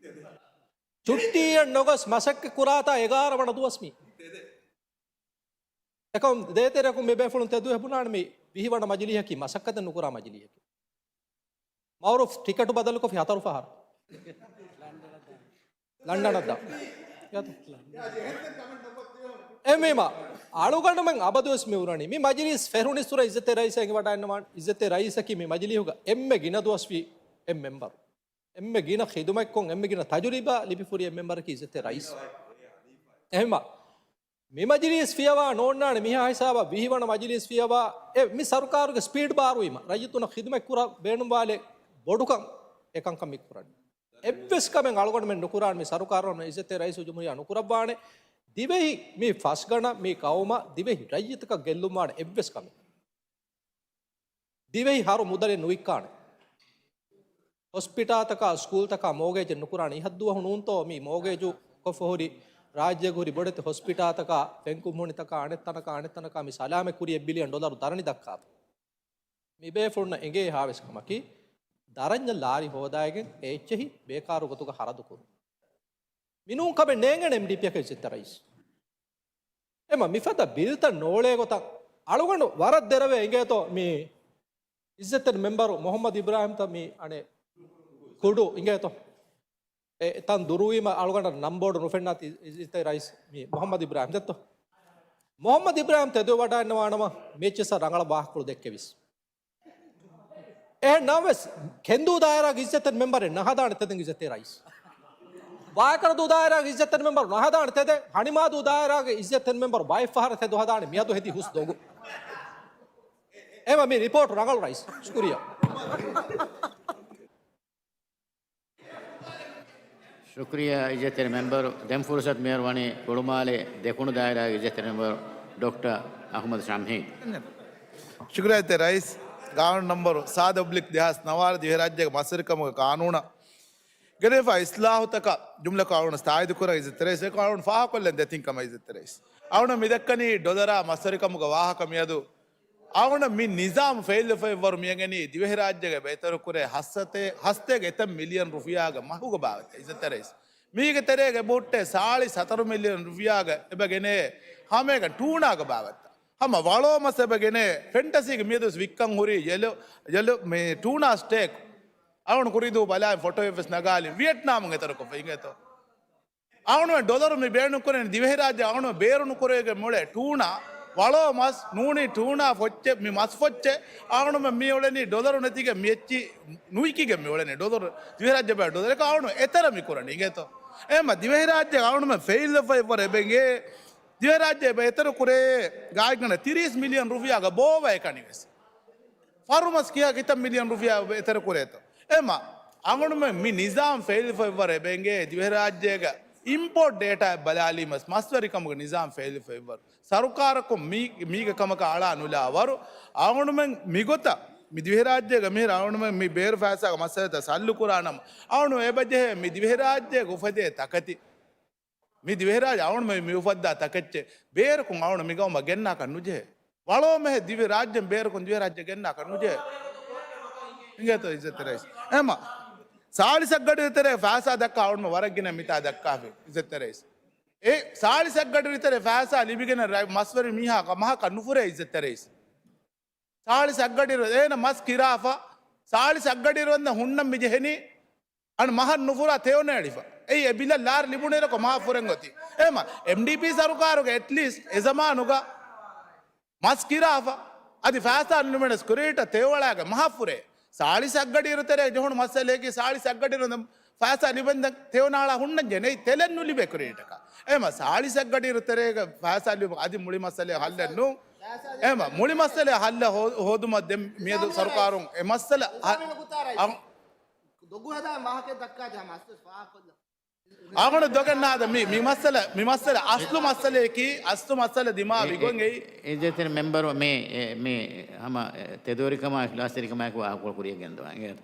ޗުއްޓީއަށް ނަގޮސް މަސައްކަތް ކުރާތާ އެގާރަ ވަނަ ދުވަސް މީ. އެކަމް ދޭތެރެކުން މި ބޭފުޅުން ތެދުވެ ބުނާނެ މި ވިހި ވަނަ މަޖިލީހަކީ މަސައްކަތެއް ނުކުރާ މަޖިލީހަކީ. މައުރޫފް ޓިކެޓު ބަދަލުކޮށްފި ހަތަރު ފަހަރު. ލަންޑަނަށް ދާ. އެހެންމީމަ، އަޅުގަނޑުމެން އަބަދުވެސް މި އުރަނީ. މި މަޖިލީސް ފެށުނިއްސުރެ އިއްޒަތްތެރި ރައީސް އެނގިވަޑައިންނަވާން. އިއްޒަތްތެރި ރައީސަކީ މި މަޖިލީހުގަ އެންމެ ގިނަ ދުވަސްވީ އެއް މެމްބަރު. އެންމެ ގިނަ ޚިދުމަތްކޮށް، އެންމެ ގިނަ ތަޖުރިބާ ލިބިފުރި އެއް މެމްބަރަކީ އިއްޒަތްތެރި ރައީސް. އެހެންމަ، މި މަޖިލީސް ފިޔަވާ ނޯންނާނެ މިހާ ހިސާބަށް ވިހި ވަނަ މަޖިލީސް ފިޔަވާ، އެ މި ސަރުކާރުގެ ސްޕީޑް ބާރުވީމަ، ރައްޔިތުންނަށް ޚިދުމަތް ކުރަން ބޭނުންވާލެ ބޮޑުކަން އެކަންކަން މި ކުރަނީ. އެއްވެސް ކަމެއް އަޅުގަނޑުމެން ނުކުރާން މި ސަރުކާރުން އިއްޒަތްތެރި ރައީސުލްޖުމްހޫރިއްޔާ ނުކުރައްވާނެ. ދިވެހި މި ފަސްގަނަ މި ޤައުމަށް ދިވެހި ރައްޔިތަކަށް ގެއްލުންވާނެ އެއްވެސް ކަމެއް. ދިވެހި ހަރު މުދަލެއް ނުވިއްކާނެ. ހޮސްޕިޓާތަކާ، ސްކޫލްތަކާ މޯގޭޖެއް ނުކުރާނެ. އިހަށްދުވަހު ނޫންތޯ މި މޯގޭޖު ކޮށްފަ ހުރި ރާއްޖޭގަ ހުރި ބޮޑެތި ހޮސްޕިޓާތަކާ، ފެންކުންފުނިތަކާ، އަނެއްތަނަކާ، އަނެއްތަނަކާ މި ސަލާމަތް ކުރި އެއް ބިލިއަން ޑޮލަރު ދަރަނި ދައްކާފަ. މި ބޭފުޅުންނަށް އެނގޭ އެހާވެސް ކަމަކީ، ދަރަންޏަށް ލާރި ހޯދާގެން އެ އެއްޗެހި ބޭކާރު ގޮތުގަ ހަރަދު ކުރުން. މިނޫން ކަމެއް ނޭނގޭނެ އެމްޑީޕީއަކަށް އިއްޒަތްތެރި ރައީސް. އެމަ މިފަދަ ބިލްތައް ނޯޅޭ ގޮތަށް އަޅުގަނޑު ވަރަށް ދެރަވެ އިނގޭތޯ މި އިއްޒަތްތެރި މެމްބަރު މުޙައްމަދު އިބްރާހިމްތަ މި އަނެއް ކުޑު އިނގޭތޯ. އެ ތަން ދުރުވީމަ އަޅުގަނޑަށް ނަން ބޯޑު ނުފެންނާތީ އިއްޒަތްތެރި ރައީސް މި މުޙައްމަދު އިބްރާހިމް ދެއްތޯ؟ މުޙައްމަދު އިބްރާހިމް ތެދުވެވަޑައިންނަވާނަމަ މި އެއްޗިއްސަށް ރަނގަޅަށް ވާހަކަފުޅު ދެއްކެވިސް. އެހެން ނަމަވެސް، ކެންދޫ ދާއިރާގެ އިއްޒަތްތެރި މެމްބަރެއް ނަހަދާނެ ތެދެއް އިއްޒަތްތެރި ރައީސް. ވާއެކަރަދޫ ދާއިރާގެ އިއްޒަތްތެރި މެމްބަރު ނަހަދާނެ ތެދެއް، ހަނިމާދޫ ދާއިރާގެ އިއްޒަތްތެރި މެމްބަރު ބައެއްފަހަރަށް ތެދު ހަދާނެ މިއަދު ހެދި ހުސް ދޮގު. އެމަ މި ރިޕޯޓް ރަނގަޅު ރައީސް. ޝުކުރިއްޔާ. ޝުކުރިއްޔާ އިއްޒަތްތެރި މެމްބަރު. ދެން ފުރުސަތު މިހާރު ވަނީ ކުޅުމާލެ ދެކުނު ދާއިރާގެ އިއްޒަތްތެރި މެމްބަރު ޑޮކްޓަރ އަޙްމަދު ޝަމްހީ. ޝުކުރިއްޔާ އިއްޒަތްތެރި ރައީސް. ގާނޫނު ނަންބަރު ސާދަ އޮބްލިކް ދެހާސް ނަވާރަ ދިވެހިރާއްޖޭގެ މަސްވެރިކަމުގެ ގާނޫނަށް ގެނެފާ އިސްލާހުތަކަށް ޖުމްލަކޮށް އަޅުގަނޑު ތާއީދު ކުރަން އިއްޒަތްތެރި ރައީސް. އެކަމަކު އަޅުގަނޑު ފާހަގަކޮށްލަން ދެތިން ކަމަށް އިއްޒަތްތެރި ރައީސް. އަޅުގަނޑު މި ދައްކަނީ ޑޮލަރާ މަސްވެރިކަމުގެ ވާހަކަ މިއަދު. އަޅުގަނޑަށް މި ނިޒާމު ފެއިލްވެފައިވަރު މިއަންގަނީ ދިވެހިރާއްޖޭގެ އެތެރެކުރެ ހަސަތޭ، ހަސަތޭކަ އެތައް މިލިއަން ރުފިޔާގެ މަހުގެ ބާވަތްތައް އިއްޒަތްތެރި ރައީސް. މީގެ ތެރޭގަ އެބަހުއްޓޭ ސާޅީސް ހަތަރު މިލިއަން ރުފިޔާގެ އެބަ ގެނޭ ހަމައެކަނި ޓޫނާގެ ބާވަތްތައް. ހަމަ ވަޅޯ މަސް އެބަ ގެނޭ ފެންޓަސީގެ މިއަދުވެސް ވިއްކަން ހުރީ ޔެލޯ، ޔެލޯ މި ޓޫނާ ސްޓޭކް. އަޅުގަނޑު ކުރީދޫ ބަލާއިން ފޮޓޯއެއްވެސް ނަގާލި ވިއެޓްނާމުން އެތެރެކޮށްފަ އިނގޭތޯ. އަޅުގަނޑުމެން ޑޮލަރު މި ބޭނުންކުރަނީ ދިވެހިރާއްޖެ އަޅުގަނޑު ބޭރުނުކުރެވިގެން މިއުޅޭ ޓޫނާ، ވަޅޯ މަސް، ނޫނީ ޓޫނާ ފޮއްޗެއް، މި މަސް ފޮއްޗެއް އަޅުގަނޑުމެން މި އުޅެނީ ޑޮލަރު ނެތިގެން މި އެއްޗި ނުވިކިގެން މި އުޅެނީ ޑޮލަރު، ދިވެހިރާއްޖެ ބައި ޑޮލަރު. އެކަ އަޅުގަނޑު އެތެރެ މި ކުރަނީ އިނގޭތޯ. އެހެންމަ ދިވެހިރާއްޖެ އަޅުގަނޑުމެން ފެއިލްވެފައިވަރު އެބަ އިނގޭ، ދިވެހިރާއްޖެ އެބަ އެތެރެ ކުރޭ ގާތްގަނޑަށް ތިރީސް މިލިއަން ރުފިޔާގަ ބޯވައި ކަނިވެސް. ފަރުމަސް ކިހާ ކިތައް މިލިއަން ރުފިޔާ އެތެރެ ކުރޭތޯ. އެމަ، އަޅުގަނޑުމެން މި ނިޒާމް ފެއިލްފައިވަރު އެބަ އިނގޭ ދިވެހިރާއްޖޭގަ އިމްޕޯޓް ޑޭޓާއެއް ބަލާލީމަސް މަސްވެރިކަމުގެ ނިޒާމް ފެއިލްފައިވަރު. ސަރުކާރަކުން މީ، މީގެ ކަމަކަށް އަޅާ ނުލާވަރު، އަޅުގަނޑުމެން މިގޮތަށް މި ދިވެހިރާއްޖޭގަ މިހިރަ އަޅުގަނޑުމެން މި ބޭރު ފައިސާގެ މައްސަލަތައް ސައްލު ކުރާނަމަ، އަޅުގަނޑު އެބަޖެހޭ މި ދިވެހިރާއްޖޭގަ އުފެދޭ ތަކެތި. މި ދިވެހިރާއްޖެ އަޅުގަނޑުމެން މި އުފައްދާ ތަކެއްޗެއް ބޭރަކުން އަޅުގަނޑު މިގައުމަށް ގެންނާކަށް ނުޖެހޭ. ވަޅޯމެހެއް ދިވެހިރާއްޖެން ބޭރަކުން ދިވެހިރާއްޖެ ގެންނާކަށް ނުޖެހޭ. އިނގޭތޯ އިއްޒަތްތެރި ރައީސް. އެހެންމަ، ސާޅީސް އަށްގަޑި ތެރޭ ފައިސާ ދައްކާ އަޅުގަނޑު ވަރަށް ގިނަ މިތާ ދައްކާފި އިއްޒަތްތެރި ރައީސް. އެ ސާޅީސް އަށްގަޑި ތެރޭ ފައިސާ ލިބިގެން ރައި-، މަސްވެރި މީހާ މަހަކަށް ނުފުރޭ އިއްޒަތްތެރި ރައީސް. ސާޅީސް އަށްގަޑި އޭނަ މަސް ކިރާފަ، ސާޅީސް އަށްގަޑި ވަންދަ ހުންނަން މި ޖެހެނީ، އަން މަހަށް ނުފުރާ ތެޔޮ ނޭޅިފަ. އެއީ އެ ބިލަށް ލާރި ލިބުނުއިރަކު މަހަށް ފުރެން އޮތީ. އެހެންމަ، އެމްޑީޕީ ސަރުކާރުގެ އެޓްލީސްޓް އެ ޒަމާނުގަ މަސް ކިރާފަ، އަދި ފައިސާ ނުލިބެނެސް ކުރިއެޓަށް ތެޔޮ އަޅާގެ މަހަށް ފުރޭ. ސާޅީސް އަށްގަޑި އިރު ތެރޭ ޖެހުނު މައްސަލައަކީ ސާޅީސް އަށްގަޑި އިރު ފައިސާ ލިބެންދެން ތެޔޮ ނާޅާ ހުންނަން ޖެހޭ ތެލެއް ނުލިބޭ ކުރިއެޓަކަށް. އެހެންމަ ސާޅީސް އަށްގަޑި އިރު ތެރޭގަ ފައިސާ ލިބުން އަދި މުޅި މައްސަލައަށް ހައްލެއް ނޫން. އެހެންމަ މުޅި މައްސަލައަށް ހައްލަށް ހޯ-، ހޯދުމަށް ދެން މިއަދު ސަރުކާރުން އެ މައްސަލަ ހަ-، އަ-، ދޮގު ހަދާ ވާހަކަ ދައްކާ ޖަހާ މަސްވެސް ފާހަގަކޮށްލަ. އަޅުގަނޑު ދޮގެއް ނާދަ މި، މި މައްސަލަ، މި މައްސަލަ އަސްލު މައްސަލައަކީ، އަސްލު މައްސަލަ ދިމާވި ގޮތް އެއީ. އިއްޒަތްތެރި މެމްބަރު މި، އެ، މި ހަމަ، އެ، ތެދުވެރިކަމާ އިޚްލާޞްތެރިކަމާއެކު ވާހަކަކޮޅު ކުރިއަށް ގެންދަވާ އިނގޭތަ؟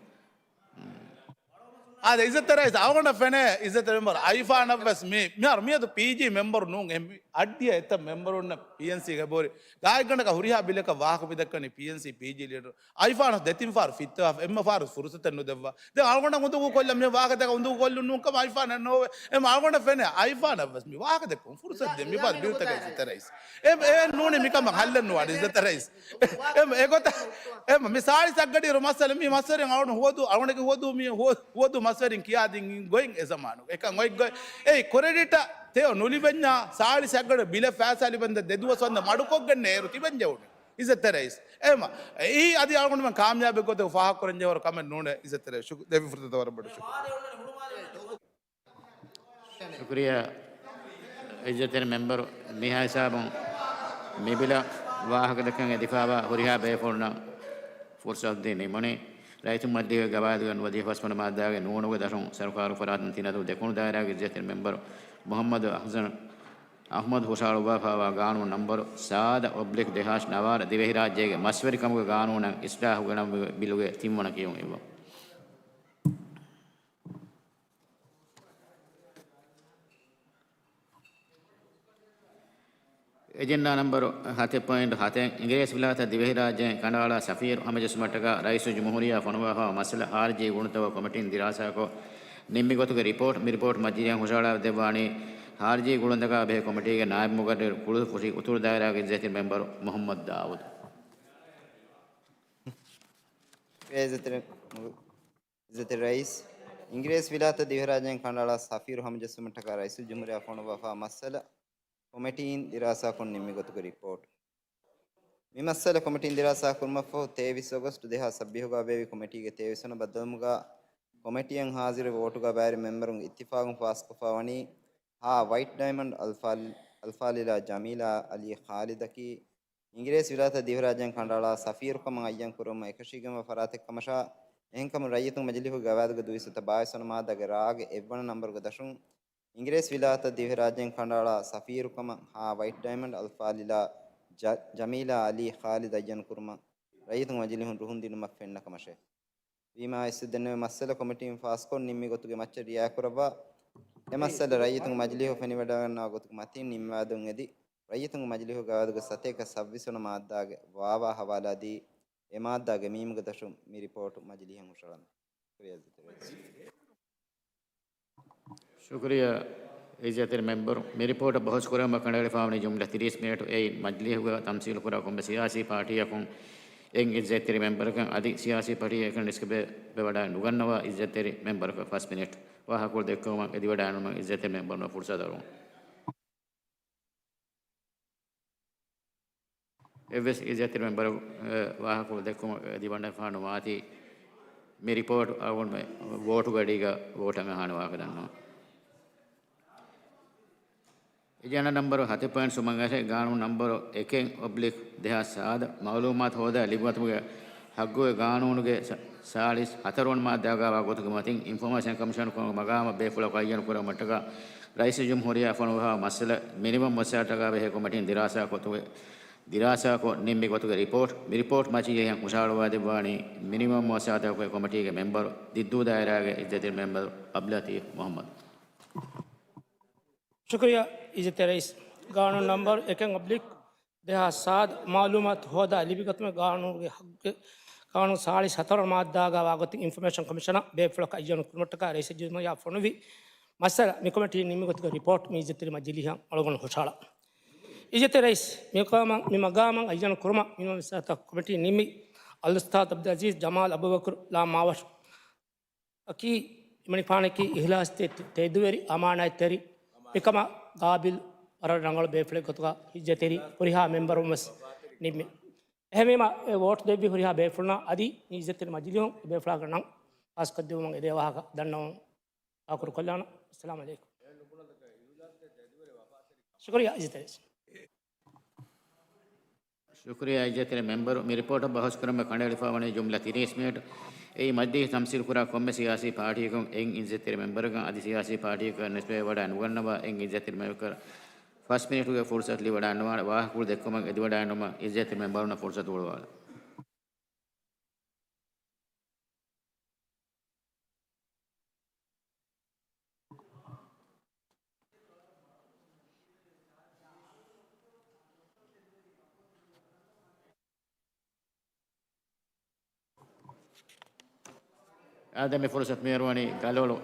އާދެ، އިއްޒަތްތެރި ރައީސް، އަޅުގަނޑަށް ފެނޭ، އިއްޒަތްތެރި މެމްބަރު އައިފާނަށްވެސް މި، މިހާރު މިއަދު ޕީޖީ މެމްބަރު ނޫން، އެ މި އައްޑިއަށް އެތައް މެމްބަރުންނަށް ޕީއެންސީގެ ބޯރި ގާތްގަނޑަކަށް ހުރިހާ ބިލަކަށް ވާހަކަ މިދައްކަނީ ޕީއެންސީ ޕީޖީ ލީޑަރު. އައިފާނަށް ދެތިން ފަހަރު ފިއްތަވާފަ، އެންމެ ފަހަރު ފުރުސަތެއް ނުދެއްވާ. ދެން އަޅުގަނޑަށް އުނދަގޫކޮށްލަން މި ވާހަކަ ދައްކާ އުނދަގޫކޮށްލުން ނޫން ކަމަށް އައިފާނަށް ނޯވޭ. އެމް އަޅުގަނޑަށް ފެނޭ އައިފާނަށްވެސް މި ވާހަކަ ދެއްކުން ފުރުސަތު ދޭން މިފަދަ ބިރުތަކަށް އިއްޒަތްތެރި ރައީސް. އެމް އެ ނޫނީ މިކަމަށް ހައްލެއް ނުވާނެ އިއްޒަތްތެރި ރައީސް. އެމް އެގޮތަށް އެމް މި ސާޅީސް އަށްގަޑިއިރު މައްސަލަ މި މަސްވެރިން އަޅުގަނޑު ހޯދު، އަޅުގަނޑުގެ ހޯދު މި ހޯ-، ހޯދު މަސްވެރިން ކިޔާދިން ގޮތް އެ ޒަމާނު. އެކަން އޮތް ގޮތް. އެއީ ކްރެޑިޓަށް ތެޔޮ ނުލިބެންޏާ ސާޅީސް އަށްގަޑި ބިލަށް ފައިސާ ލިބެންދެން ދެ ދުވަސް ވަންދަ މަޑުކޮށްގެން އޭރު ތިބެން ޖެހުނު. އިއްޒަތްތެރި ރައީސް. އެހެންމަ، އެއީ އަދި އަޅުގަނޑުމެން ކާމިޔާބެއް ގޮތަށް ފާހަގަކުރަން ޖެހޭ ވަރު ކަމެއް ނޫނޭ. އިއްޒަތްތެރި ރައީސް. ޝުކު-، ދެވި ފުރުސަތަށް ވަރަށް ބޮޑަށް ޝުކުރިއްޔާ. ޝުކުރިއްޔާ އިއްޒަތްތެރި މެމްބަރު. މިހާ ހިސާބުން މި ބިލަށް ވާހަކަދައްކަން އެދިފާވާ ހުރިހާ ބޭފުޅުންނަށް ފުރުސަތު ދީ ނިމުނީ. ރައްޔިތުން މަޖިލީހުގެ ގަވާއިދުގެ ނުވަދިހަ ފަސްވަނަ މާއްދާގެ ނޫނުގެ ދަށުން ސަރުކާރު ފަރާތުން ތިނަދޫ ދެކުނު ދާއިރާގެ އިއްޒަތްތެރި މެމްބަރު މުޙައްމަދު އަޙްސަން އަޙްމަދު ހުށަހަޅުއްވާފައިވާ ގާނޫނު ނަންބަރު ސާދަ އޮބްލިކް ދެހާސް ނަވާރަ ދިވެހިރާއްޖޭގެ މަސްވެރިކަމުގެ ގާނޫނަށް އިސްލާހު ގެނައުމުގެ ބިލުގެ ތިންވަނަ ކިޔުން އިއްވަމު. އެޖެންޑާ ނަންބަރު ހަތެއް ޕޮއިންޓް ހަތެއް، އިނގިރޭސިވިލާތަށް ދިވެހިރާއްޖޭން ކަނޑައަޅާ ސަފީރު ހަމަޖެއްސުމަށްޓަކާ ރައީސުލްޖުމްހޫރިއްޔާ ފޮނުވާފައިވާ މައްސަލަ ޚާރިޖީ ގުޅުންތަކުގެ ކޮމިޓީން ދިރާސާކޮށް، ނިންމި ގޮތުގެ ރިޕޯޓް، މި ރިޕޯޓް މަޖިލީހަށް ހުށަހަޅާދެއްވާނީ ޚާރިޖީ ގުޅުންތަކާ ބެހޭ ކޮމިޓީގެ ނާއިބު މުގައްރިރު ކުޅުދުއްފުށި އުތުރު ދާއިރާގެ އިއްޒަތްތެރި މެމްބަރު މުޙައްމަދު ދާވޫދު. އިއްޒަތްތެރި އިއްޒަތްތެރި ރައީސް، އިނގިރޭސި ވިލާތަށް ދިވެހިރާއްޖޭން ކަނޑައަޅާ ސަފީރު ހަމަޖެއްސުމަށްޓަކާ ރައީސުލްޖުމްހޫރިއްޔާ ފޮނުއްވާފާ މައްސަލަ ކޮމިޓީން ދިރާސާކޮށް ނިންމި ގޮތުގެ ރިޕޯޓް. މި މައްސަލަ ކޮމިޓީން ދިރާސާ ކުރުމަށްފަހު، ތޭވީސް އޮގަސްޓު ދެހާސް ސައްބީހުގަ ވެވި ކޮމިޓީގެ ތޭވީސް ވަނަ ބައްދަލުވުމުގަ ކޮމިޓީއަށް ހާޒިރު ވޯޓުގަ ބައިވެރި މެމްބަރުން އިއްތިފާގުން ފާސްކޮށްފާ ވަނީ ހާ ވައިޓް ޑައިމަންޑް އަލްފާލި-، އަލްފާލިލާ ޖަމީލާ އަލީ ޚާލިދަކީ، އިނގިރޭސި ވިލާތަށް ދިވެހިރާއްޖޭން ކަނޑައަޅާ ސަފީރުކަމަށް އައްޔަން ކުރުމަށް އެކަށީގެންވާ ފަރާތެއް ކަމަށާ، އެހެންކަމުން ރައްޔިތުންގެ މަޖިލީހުގެ ގަވާއިދުގެ ދުއިސައްތަ ބާވީސް ވަނަ މާއްދާގެ ރާގެ އެއްވަނަ ނަންބަރުގެ ދަށުން، އިނގިރޭސި ވިލާތަށް ދިވެހިރާއްޖޭން ކަނޑައަޅާ ސަފީރުކަމަށް ހާ ވައިޓް ޑައިމަންޑް އަލްފާލިލާ ޖަ-، ޖަމީލާ އަލީ ޚާލިދް އައްޔަން ކުރުމަށް ރައްޔިތުންގެ މަޖިލީހުން ރުހުން ދިނުމަށް ފެންނަ ކަމަށޭ. ވީމާ އިސް ދެންނެވި މައްސަލަ ކޮމިޓީން ފާސްކޮށް ނިންމި ގޮތުގެ މައްޗަށް ރިއާކުރައްވާ، އެ މައްސަލަ ރައްޔިތުން މަޖިލީހު ފެނިވަޑައިގަންނަވާ ގޮތުގެ މަތީން ނިންމާދުން އެދި، ރައްޔިތުންގެ މަޖިލީހު ގަވާއިދުގެ ސަތޭކަ ސައްވީސް ވަނަ މާއްދާގެ ވާވާ ހަވާލާދީ، އެ މާއްދާގެ މީމުގެ ދަށުން މި ރިޕޯޓު މަޖިލީހަށް ހުށަޅަން. ޝުކުރިއްޔާ އިއްޒަތްތެރި މެމްބަރު. މި ރިޕޯޓަށް ބަހުސް ކުރެވުމަށް ކަނޑައެޅިފާވަނީ ޖުމްލަ ތިރީސް މިނެޓު. އެއީ މަޖިލީހުގަ ތަމްސީލުކުރާ ކޮންމެ ސިޔާސީ ޕާޓީއަކުން އެއް އިއްޒަތްތެރި މެމްބަރަކަށް އަދި ސިޔާސީ ޕާޓީއަކަށް ނިސްބަތްވެވަޑައި ނުގަންނަވާ އިއްޒަތްތެރި މެމްބަރަކަށް ފަސް މިނެޓް ވާހަކަކޮޅު ދެއްކެވުމަށް އެދިވަޑައިގަންނަވަން އިއްޒަތްތެރި މެމްބަރުންނަށް ފުރުސަތު އަރުވަން. އެއްވެސް އިއްޒަތްތެރި މެމްބަރަކު، އެ، ވާހަކަކޮޅު ދެއްކުމަށް އެދިވަޑައިފާ ނުވާތީ، މި ރިޕޯޓް އަޅުގަނޑުމެން ވޯޓުގެ އަޑީގަ ވޯޓަށް އަހާނެ ވާހަކަ ދަންނަވަން. އެޖެންޑާ ނަންބަރު ހަތެއް ޕޮއިންޓް ސުމަން އަށެއް ގާނޫނު ނަންބަރު އެކެއް އޮބްލިކް ދެހާސް ސާދަ މައުލޫމާތު ހޯދާ ލިބިގަތުމުގެ ހައްގުގެ ގާނޫނުގެ ސާ-، ސާޅީސް ހަތަރު ވަނަ މާއްދާގައިވާ ގޮތުގެ މަތިން އިންފޮމޭޝަން ކޮމިޝަނަކު މަގާމަށް ބޭފުޅަކު އައްޔަނު ކުރުމަށްޓަކާ ރައީސުލްޖުމްހޫރިއްޔާ ފޮނުއްވާ މައްސަލަ މިނިވަން މުއައްސަސާތަކާ ބެހޭ ކޮމިޓީން ދިރާސާކޮށް، ދިރާސާކޮށް ނިންމި ގޮތުގެ ރިޕޯޓް. މި ރިޕޯޓް މަޖިލީހަށް ހުށަހަޅުވާދެއްވާނީ މިނިވަން މުއައްސަސާތަކުގެ ކޮމިޓީގެ މެމްބަރު، ދިއްދޫ ދާއިރާގެ އިއްޒަތްތެރި މެމްބަރު އަބްދުލްލަތީފް މުހައްމަދު. ޝުކުރިއްޔާ އިއްޒަތްތެރި ރައީސް. ގާނޫނު ނަންބަރު އެކެއް އޮބްލިކް ދެހާސް ސާދަ މައުލޫމާތު ހޯދާ ލިބިގަތުމެއް ގާނޫނުގެ ހައްގެއް ގާނޫނު ސާޅީސް ހަތަރު ވަނަ މާއްދާގައިވާ ގޮތުން އިންފޮމޭޝަން ކޮމިޝަނަށް ބޭފުޅަކަށް އައްޔަނު ކުރުމަށްޓަކާ ރައީސުލްޖުމްހޫރިއްޔާ ފޮނުވި މައްސަލަ މި ކޮމިޓީން ނިންމި ގޮތުގެ ރިޕޯޓް މި އިއްޒަތްތެރި މަޖިލީހަށް އަޅުގަނޑު ހުށަހަޅަން. އިއްޒަތްތެރި ރައީސް، މި މަގާމަށް، މި މަގާމަށް އައްޔަނު ކުރުމަށް މިނިވަން މުއައްސަސާތަކުގެ ކޮމިޓީން ނިންމި އަލްއުސްތާޛު އަބްދުލް އަޒީޒް ޖަމާލް އަބޫބަކުރު ލާމާވަށު އަކީ އިމަނިފާނަކީ އިހްލާސްތެރި، ތެދުވެރި، އަމާނާތްތެރި، މިކަމަށް ގާބިލް ވަރަށް ރަނގަޅު ބޭފުޅެއް ގޮތުގަ އިއްޒަތްތެރި ހުރިހާ މެމްބަރުން ވެސް ނިންމި. އެހެންވީމަ، އެ ވޯޓް ދެއްވި ހުރިހާ ބޭފުޅުންނަށް އަދި މި އިއްޒަތްތެރި މަޖިލީހުން އެ ބޭފުޅާގެ ނަން ފާސްކޮށްދެއްވުމަށް އެދޭ ވާހަކަ ދަންނަވަން ވާކުރު ކޮށްލާނަން. އައްސަލާމު ޢަލައިކުމް. ޝުކުރިއްޔާ އިއްޒަތްތެރި ރައީސް. ޝުކުރިއްޔާ އިއްޒަތްތެރި މެމްބަރު. މި ރިޕޯޓަށް ބަހުސް ކުރުމަށް ކަނޑައެޅިފާވަނީ ޖުމްލަ ތިރީސް މިނެޓް. އެއީ މަޖިލީހަށް ތަމްސީލުކުރާ ކޮންމެ ސިޔާސީ ޕާޓީއަކުން އެއް އިއްޒަތްތެރި މެމްބަރަކަށް އަދި ސިޔާސީ ޕާޓީއަކަށް ނިސްބަތްވެވަޑައި ނުގަންނަވާ އެއް އިއްޒަތްތެރި މެމްބަރަކަށް ފަސް މިނެޓުގެ ފުރުސަތު ލިބިވަޑައިގަންނަވާނެ. ވާހަކަކޮޅު ދެއްކުމަށް އެދިވަޑައިގަންނަވަން އިއްޒަތްތެރި މެމްބަރުންނަށް ފުރުސަތު އުޅުއްވާލަން. އާދެ، މި ފުރުސަތު މިއަރުވަނީ ގަލޮޅު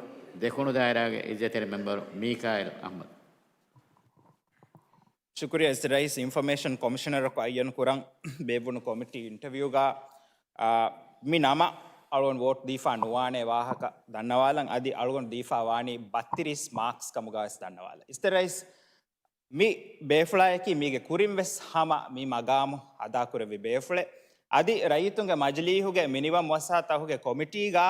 ދެކުނު ދާއިރާގެ އިއްޒަތްތެރި މެމްބަރު މީކާއިލް އަޙްމަދު. ޝުކުރިއްޔާ އިއްޒަތްތެރި ރައީސް. އިންފޮމޭޝަން ކޮމިޝަނަރަކު އައްޔަން ކުރަން ބޭއްވުނު ކޮމިޓީ އިންޓަވިއުގަ، އާ، މި ނަމަ އަޅުގަނޑު ވޯޓް ދީފާ ނުވާނޭ ވާހަކަ ދަންނަވާލަން. އަދި އަޅުގަނޑު ދީފާ ވާނީ ބައްތިރީސް މާކްސް ކަމުގަ ވެސް ދަންނަވާލަން. އިއްޒަތްތެރި ރައީސް، މި ބޭފުޅާޔަކީ މީގެ ކުރިން ވެސް ހަމަ މި މަގާމު އަދާކުރެއްވި ބޭފުޅެއް. އަދި ރައްޔިތުންގެ މަޖިލީހުގެ މިނިވަން މުއައްސަސާތަކުގެ ކޮމިޓީގަ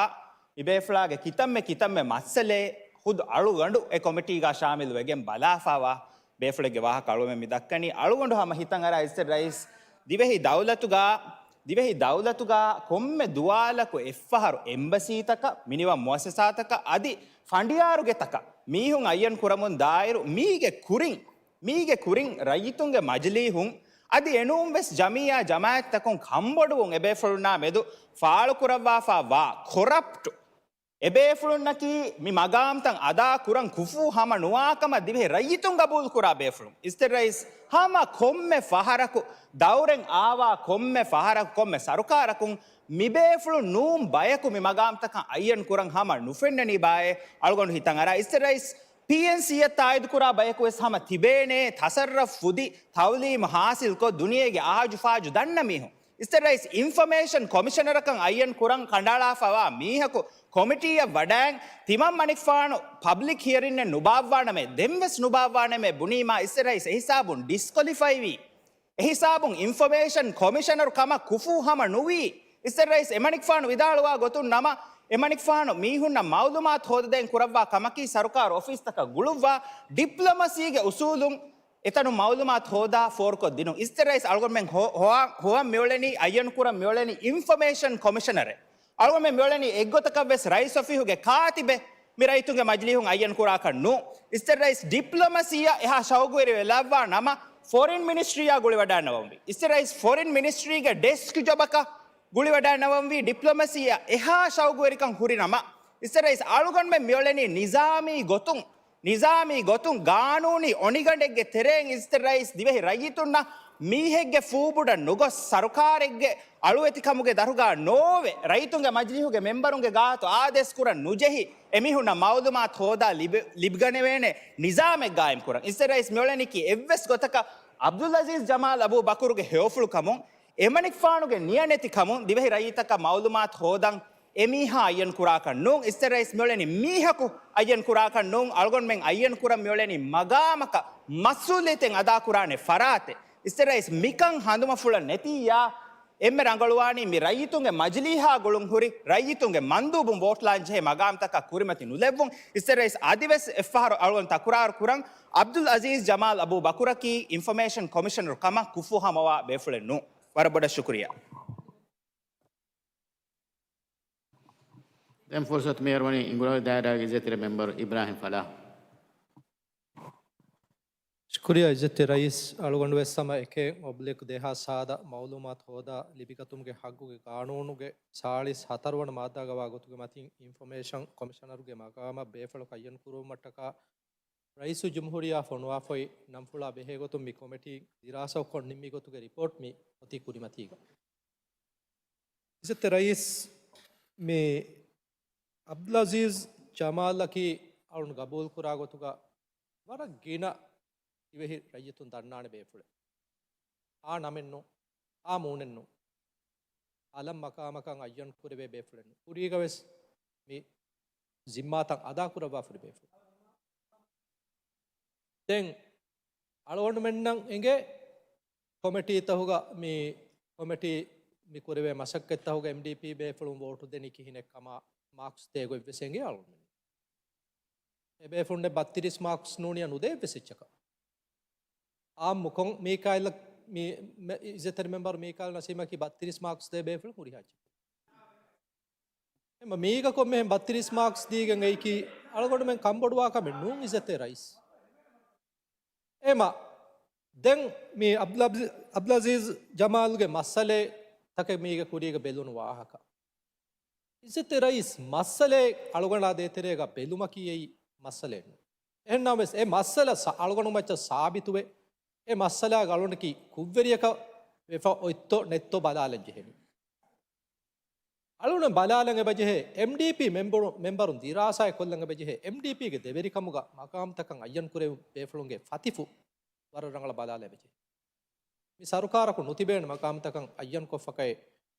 މި ބޭފުޅާގެ ކިތަންމެ ކިތަންމެ މައްސަލައެއް ހުދު އަޅުގަނޑު އެ ކޮމިޓީގަ ޝާމިލު ވެގެން ބަލާފާވާ ބޭފުޅެއްގެ ވާހަކަ އަޅުމެން މި ދައްކަނީ. އަޅުގަނޑު ހަމަ ހިތަށް އަރާ އިއްޒަތްތެރި ރައީސް، ދިވެހި ދައުލަތުގަ، ދިވެހި ދައުލަތުގަ ކޮންމެ ދުވާލަކު އެއްފަހަރު އެމްބަސީތަކަށް، މިނިވަން މުއައްސަސާތަކަށް އަދި ފަނޑިޔާރުގެތަކަށް މީހުން އައްޔަން ކުރަމުން ދާއިރު މީގެ ކުރިން، މީގެ ކުރިން ރައްޔިތުންގެ މަޖިލީހުން އަދި އެނޫން ވެސް ޖަމިއްޔާ ޖަމާއަތްތަކުން ކަންބޮޑުވުން އެބޭފުޅުންނާ މެދު ފާޅުކުރައްވާފާ ވާ ކޮރަޕްޓް އެބޭފުޅުންނަކީ މި މަގާމްތައް އަދާ ކުރަން ކުފޫ ހަމަ ނުވާކަމަށް ދިވެހި ރައްޔިތުން ގަބޫލުކުރާ ބޭފުޅުން. އިއްޒަތްތެރި ރައީސް، ހަމަ ކޮންމެ ފަހަރަކު، ދައުރެއް އާވާ ކޮންމެ ފަހަރަކު، ކޮންމެ ސަރުކާރަކުން މިބޭފުޅުން ނޫން ބަޔަކު މި މަގާމްތަކަށް އައްޔަން ކުރަން ހަމަ ނުފެންނަނީ ބާއޭ އަޅުގަނޑު ހިތަށް އަރާ. އިއްޒަތްތެރި ރައީސް، ޕީއެންސީއަށް ތާއީދުކުރާ ބަޔަކު ވެސް ހަމަ ތިބޭނޭ، ތަސައްރަފް ފުދި، ތައުލީމު ހާސިލްކޮށް، ދުނިޔޭގެ އާޖުފާޖު ދަންނަ މީހުން. އިސްޓަރ ރައީސް، އިންފޮމޭޝަން ކޮމިޝަނަރަކަށް އައްޔަން ކުރަން ކަނޑައަޅާފަވާ މީހަކު ކޮމިޓީއަށް ވަޑައިން ތިމަން މަނިކުފާނު ޕަބްލިކް ހިއަރިންއެއް ނުބާއްވާނަމޭ، ދެންވެސް ނުބާއްވާނަމޭ ބުނީމާ، އިސްޓަރ ރައީސް އެހިސާބުން ޑިސްކޮލިފައިވީ. އެހިސާބުން އިންފޮމޭޝަން ކޮމިޝަނަރު ކަމަށް ކުފޫ ހަމަ ނުވީ. އިސްޓަރ ރައީސް އެމަނިކުފާނު ވިދާޅުވާ ގޮތުން ނަމަ، އެމަނިކުފާނު މީހުންނަށް މައުލޫމާތު ހޯދަދޭން ކުރައްވާ ކަމަކީ ސަރުކާރު އޮފީސްތަކަށް ގުޅުއްވާ ޑިޕްލޮމަސީގެ އުސޫލުން އެތަނުން މައުލޫމާތު ހޯދާ ފޯރުކޮށްދިނުން. އިސްޓަރ ރައީސް އަޅުގަނޑުމެން ހޯ-، ހޮވާ-، ހޮވަން މިއުޅެނީ، އައްޔަން ކުރަން މިއުޅެނީ އިންފޮމޭޝަން ކޮމިޝަނަރެއް. އަޅުގަނޑުމެން މިއުޅެނީ އެއްގޮތަކަށް ވެސް ރައީސް އޮފީހުގެ ކާތިބެއް މި ރައްޔިތުންގެ މަޖިލީހުން އައްޔަން ކުރާކަށް ނޫން. އިސްޓަރ ރައީސް ޑިޕްލޮމަސީއަށް އެހާ ޝައުގުވެރި ވެލައްވާ ނަމަ، ފޮރިން މިނިސްޓްރީއާ ގުޅިވަޑައިނަވަންވީ. އިސްޓަރ ރައީސް ފޮރިން މިނިސްޓްރީގެ ޑެސްކް ޖޮބަކަށް ގުޅިވަޑައިނަވަންވީ ޑިޕްލޮމަސީއަށް އެހާ ޝައުގުވެރިކަން ހުރި ނަމަ، އިސްޓަރ ރައީސް އަޅުގަނޑުމެން މިއުޅެނީ ނިޒާމީ ގޮތުން، ނިޒާމީ ގޮތުން ގާނޫނީ އޮނިގަނޑެއްގެ ތެރެއިން. އިސްޓަރ ރައީސް ދިވެހި ރައްޔިތުންނަށް މީހެއްގެ ފޫބުޑަށް ނުގޮސް، ސަރުކާރެއްގެ އަޅުވެތިކަމުގެ ދަރުގާ ނޯވެ، ރައްޔިތުންގެ މަޖިލީހުގެ މެމްބަރުންގެ ގާތު އާދޭސް ކުރަން ނުޖެހި، އެމީހުންނަށް މައުލޫމާތު ހޯދާ ލިބި-، ލިބިގަނެވޭނެ ނިޒާމެއް ގާއިމް ކުރަން. އިސްޓަރ ރައީސް މިއުޅެނީކީ އެއްވެސް ގޮތަކަށް ޢަބްދުލް ޢަޒީޒް ޖަމާލް އަބޫ ބަކުރުގެ ހެޔޮފުޅުކަމުން، އެމަނިކުފާނުގެ ނިޔަނެތިކަމުން ދިވެހި ރައްޔިތަކަށް މައުލޫމާތު ހޯދަން އެމީހާ އައްޔަން ކުރާކަށް ނޫން. އިސްޓަރ ރައީސް މިއުޅެނީ މީހަކު އައްޔަން ކުރާކަށް ނޫން. އަޅުގަނޑުމެން އައްޔަން ކުރަން މިއުޅެނީ މަގާމަކަށް މަސްއޫލިއްޔަތެއް އަދާކުރާނެ ފަރާތެއް. އިސްޓަރ ރައީސް މިކަން ހަނދުމަފުޅަށް ނެތިއްޔާ، އެންމެ ރަނގަޅުވާނީ މި ރައްޔިތުންގެ މަޖިލީހާ ގުޅުން ހުރި ރައްޔިތުންގެ މަންދޫބުން ވޯޓް ލާން ޖެހޭ މަގާމްތަކަށް ކުރިމަތި ނުލެއްވުން. އިސްޓަރ ރައީސް އަދިވެސް އެއްފަހަރު އަޅުގަނޑު ތަކުރާރު ކުރަން، ޢަބްދުލް ޢަޒީޒް ޖަމާލް އަބޫ ބަކުރަކީ އިންފޮމޭޝަން ކޮމިޝަނަރު ކަމަށް ކުފޫ ހަމަވާ ބޭފުޅެއް ނޫން. ވަރަށް ބޮޑަށް ޝުކުރިއްޔާ. ދެން ފުރުސަތު މިހިރުވަނީ އިނގުރާވި ދާއިރާގެ އިއްޒަތްތެރި މެމްބަރު އިބްރާހިމް ފަލާހް. ޝުކުރިއްޔާ އިއްޒަތްތެރި ރައީސް، އަޅުގަނޑު ވެސް ހަމަ އެކެއް އޮބްލިކް ދެހާސް ހާދަ މައުލޫމާތު ހޯދާ ލިބިގަތުމުގެ ހައްގުގެ ގާނޫނުގެ ސާޅީސް ހަތަރު ވަނަ މާއްދާގަ ވާ ގޮތުގެ މަތިން އިންފޮމޭޝަން ކޮމިޝަނަރުގެ މަގާމަށް ބޭފުޅަކު އައްޔަން ކުރުވުމަށްޓަކާ ރައީސުލްޖުމްހޫރިއްޔާ ފޮނުވާފައި ނަންފުޅާ ބެހޭގޮތުން މި ކޮމިޓީ ދިރާސާކޮށް ނިންމި ގޮތުގެ ރިޕޯޓް މި އޮތީ ކުރިމަތީގަ. އިއްޒަތްތެރި ރައީސް، މި ޢަބްދުލް ޢަޒީޒް ޖަމާލަކީ އަޅުން ގަބޫލުކުރާ ގޮތުގަ ވަރަށް ގިނަ ދިވެހި ރައްޔިތުން ދަންނާނެ ބޭފުޅެއް. އާ ނަމެއްނު، އާ މޫނެއްނު، އަލަށް މަޤާމަކަށް އައްޔަން ކުރެވޭ ބޭފުޅެއްނު. ކުރީގަ ވެސް މި ޒިންމާތައް އަދާކުރައްވާފަ ހުރި ބޭފުޅެއް. ދެން އަޅުގަނޑުމެންނަށް އެނގޭ ކޮމިޓީތަކުގަ މި ކޮމިޓީ މި ކުރެވޭ މަސައްކަތްތަކުގަ އެމްޑީޕީ ބޭފުޅުން ވޯޓު ދެނީ ކިހިނެއް ކަމަށް މާކްސް ދޭ ގޮތްވެސް އެނގޭ އަޅުގަނޑުމެން. އެބޭފުޅުންނެއް ބައްތިރީސް މާކްސް ނޫނިއްޔާ ނުދޭ އެއްވެސް އެއްޗަކަށް. އާއްމުކޮށް މީކާއިލް، މި، މެ-، އިއްޒަތްތެރި މެމްބަރު މީކާއިލް ނަސީމަކީ ބައްތިރީސް މާކްސް ދޭ ބޭފުޅުން ހުރިހާ އެއްޗެއް. އެމަ މީގަ ކޮންމެހެން ބައްތިރީސް މާކްސް ދީގެން އެއީކީ އަޅުގަނޑުމެން ކަންބޮޑުވާ ކަމެއް ނޫން އިއްޒަތްތެރި ރައީސް. އެމަ ދެން މި އަބްދުލް އަބް-، އަބްދުލް ޢަޒީޒް ޖަމާލްގެ މައްސަލައެއް ތަކެއް މީގެ ކުރީގަ ބެލުނު ވާހަކަ. އިއްޒަތްތެރި ރައީސް މައްސަލައެއް އަޅުގަނޑާ ދޭތެރޭގަ ބެލުމަކީ އެއީ މައްސަލައެއް ނޫން. އެހެންނަމަވެސް އެ މައްސަލަ ސަ-، އަޅުގަނޑު މައްޗަށް ސާބިތުވެ، އެ މައްސަލާގަ އަޅުގަނޑަކީ ކުށްވެރިޔަކަށް ވެފަ އޮތްތޯ ނެތްތޯ ބަލާލަން ޖެހެނީ. އަޅުގަނޑު ބަލާލަން އެބަޖެހޭ، އެމްޑީޕީ މެމްބަރު-، މެމްބަރުން ދިރާސާއެއް ކޮށްލަން އެބަޖެހޭ، އެމްޑީޕީގެ ދެވެރިކަމުގަ މަޤާމްތަކަށް އައްޔަން ކުރެވި ބޭފުޅުންގެ ފަތިފުށް ވަރަށް ރަނގަޅަށް ބަލާލަން އެބަޖެހޭ. މި ސަރުކާރަކު ނުތިބޭނެ މަޤާމްތަކަށް އައްޔަންކޮށްފަކައި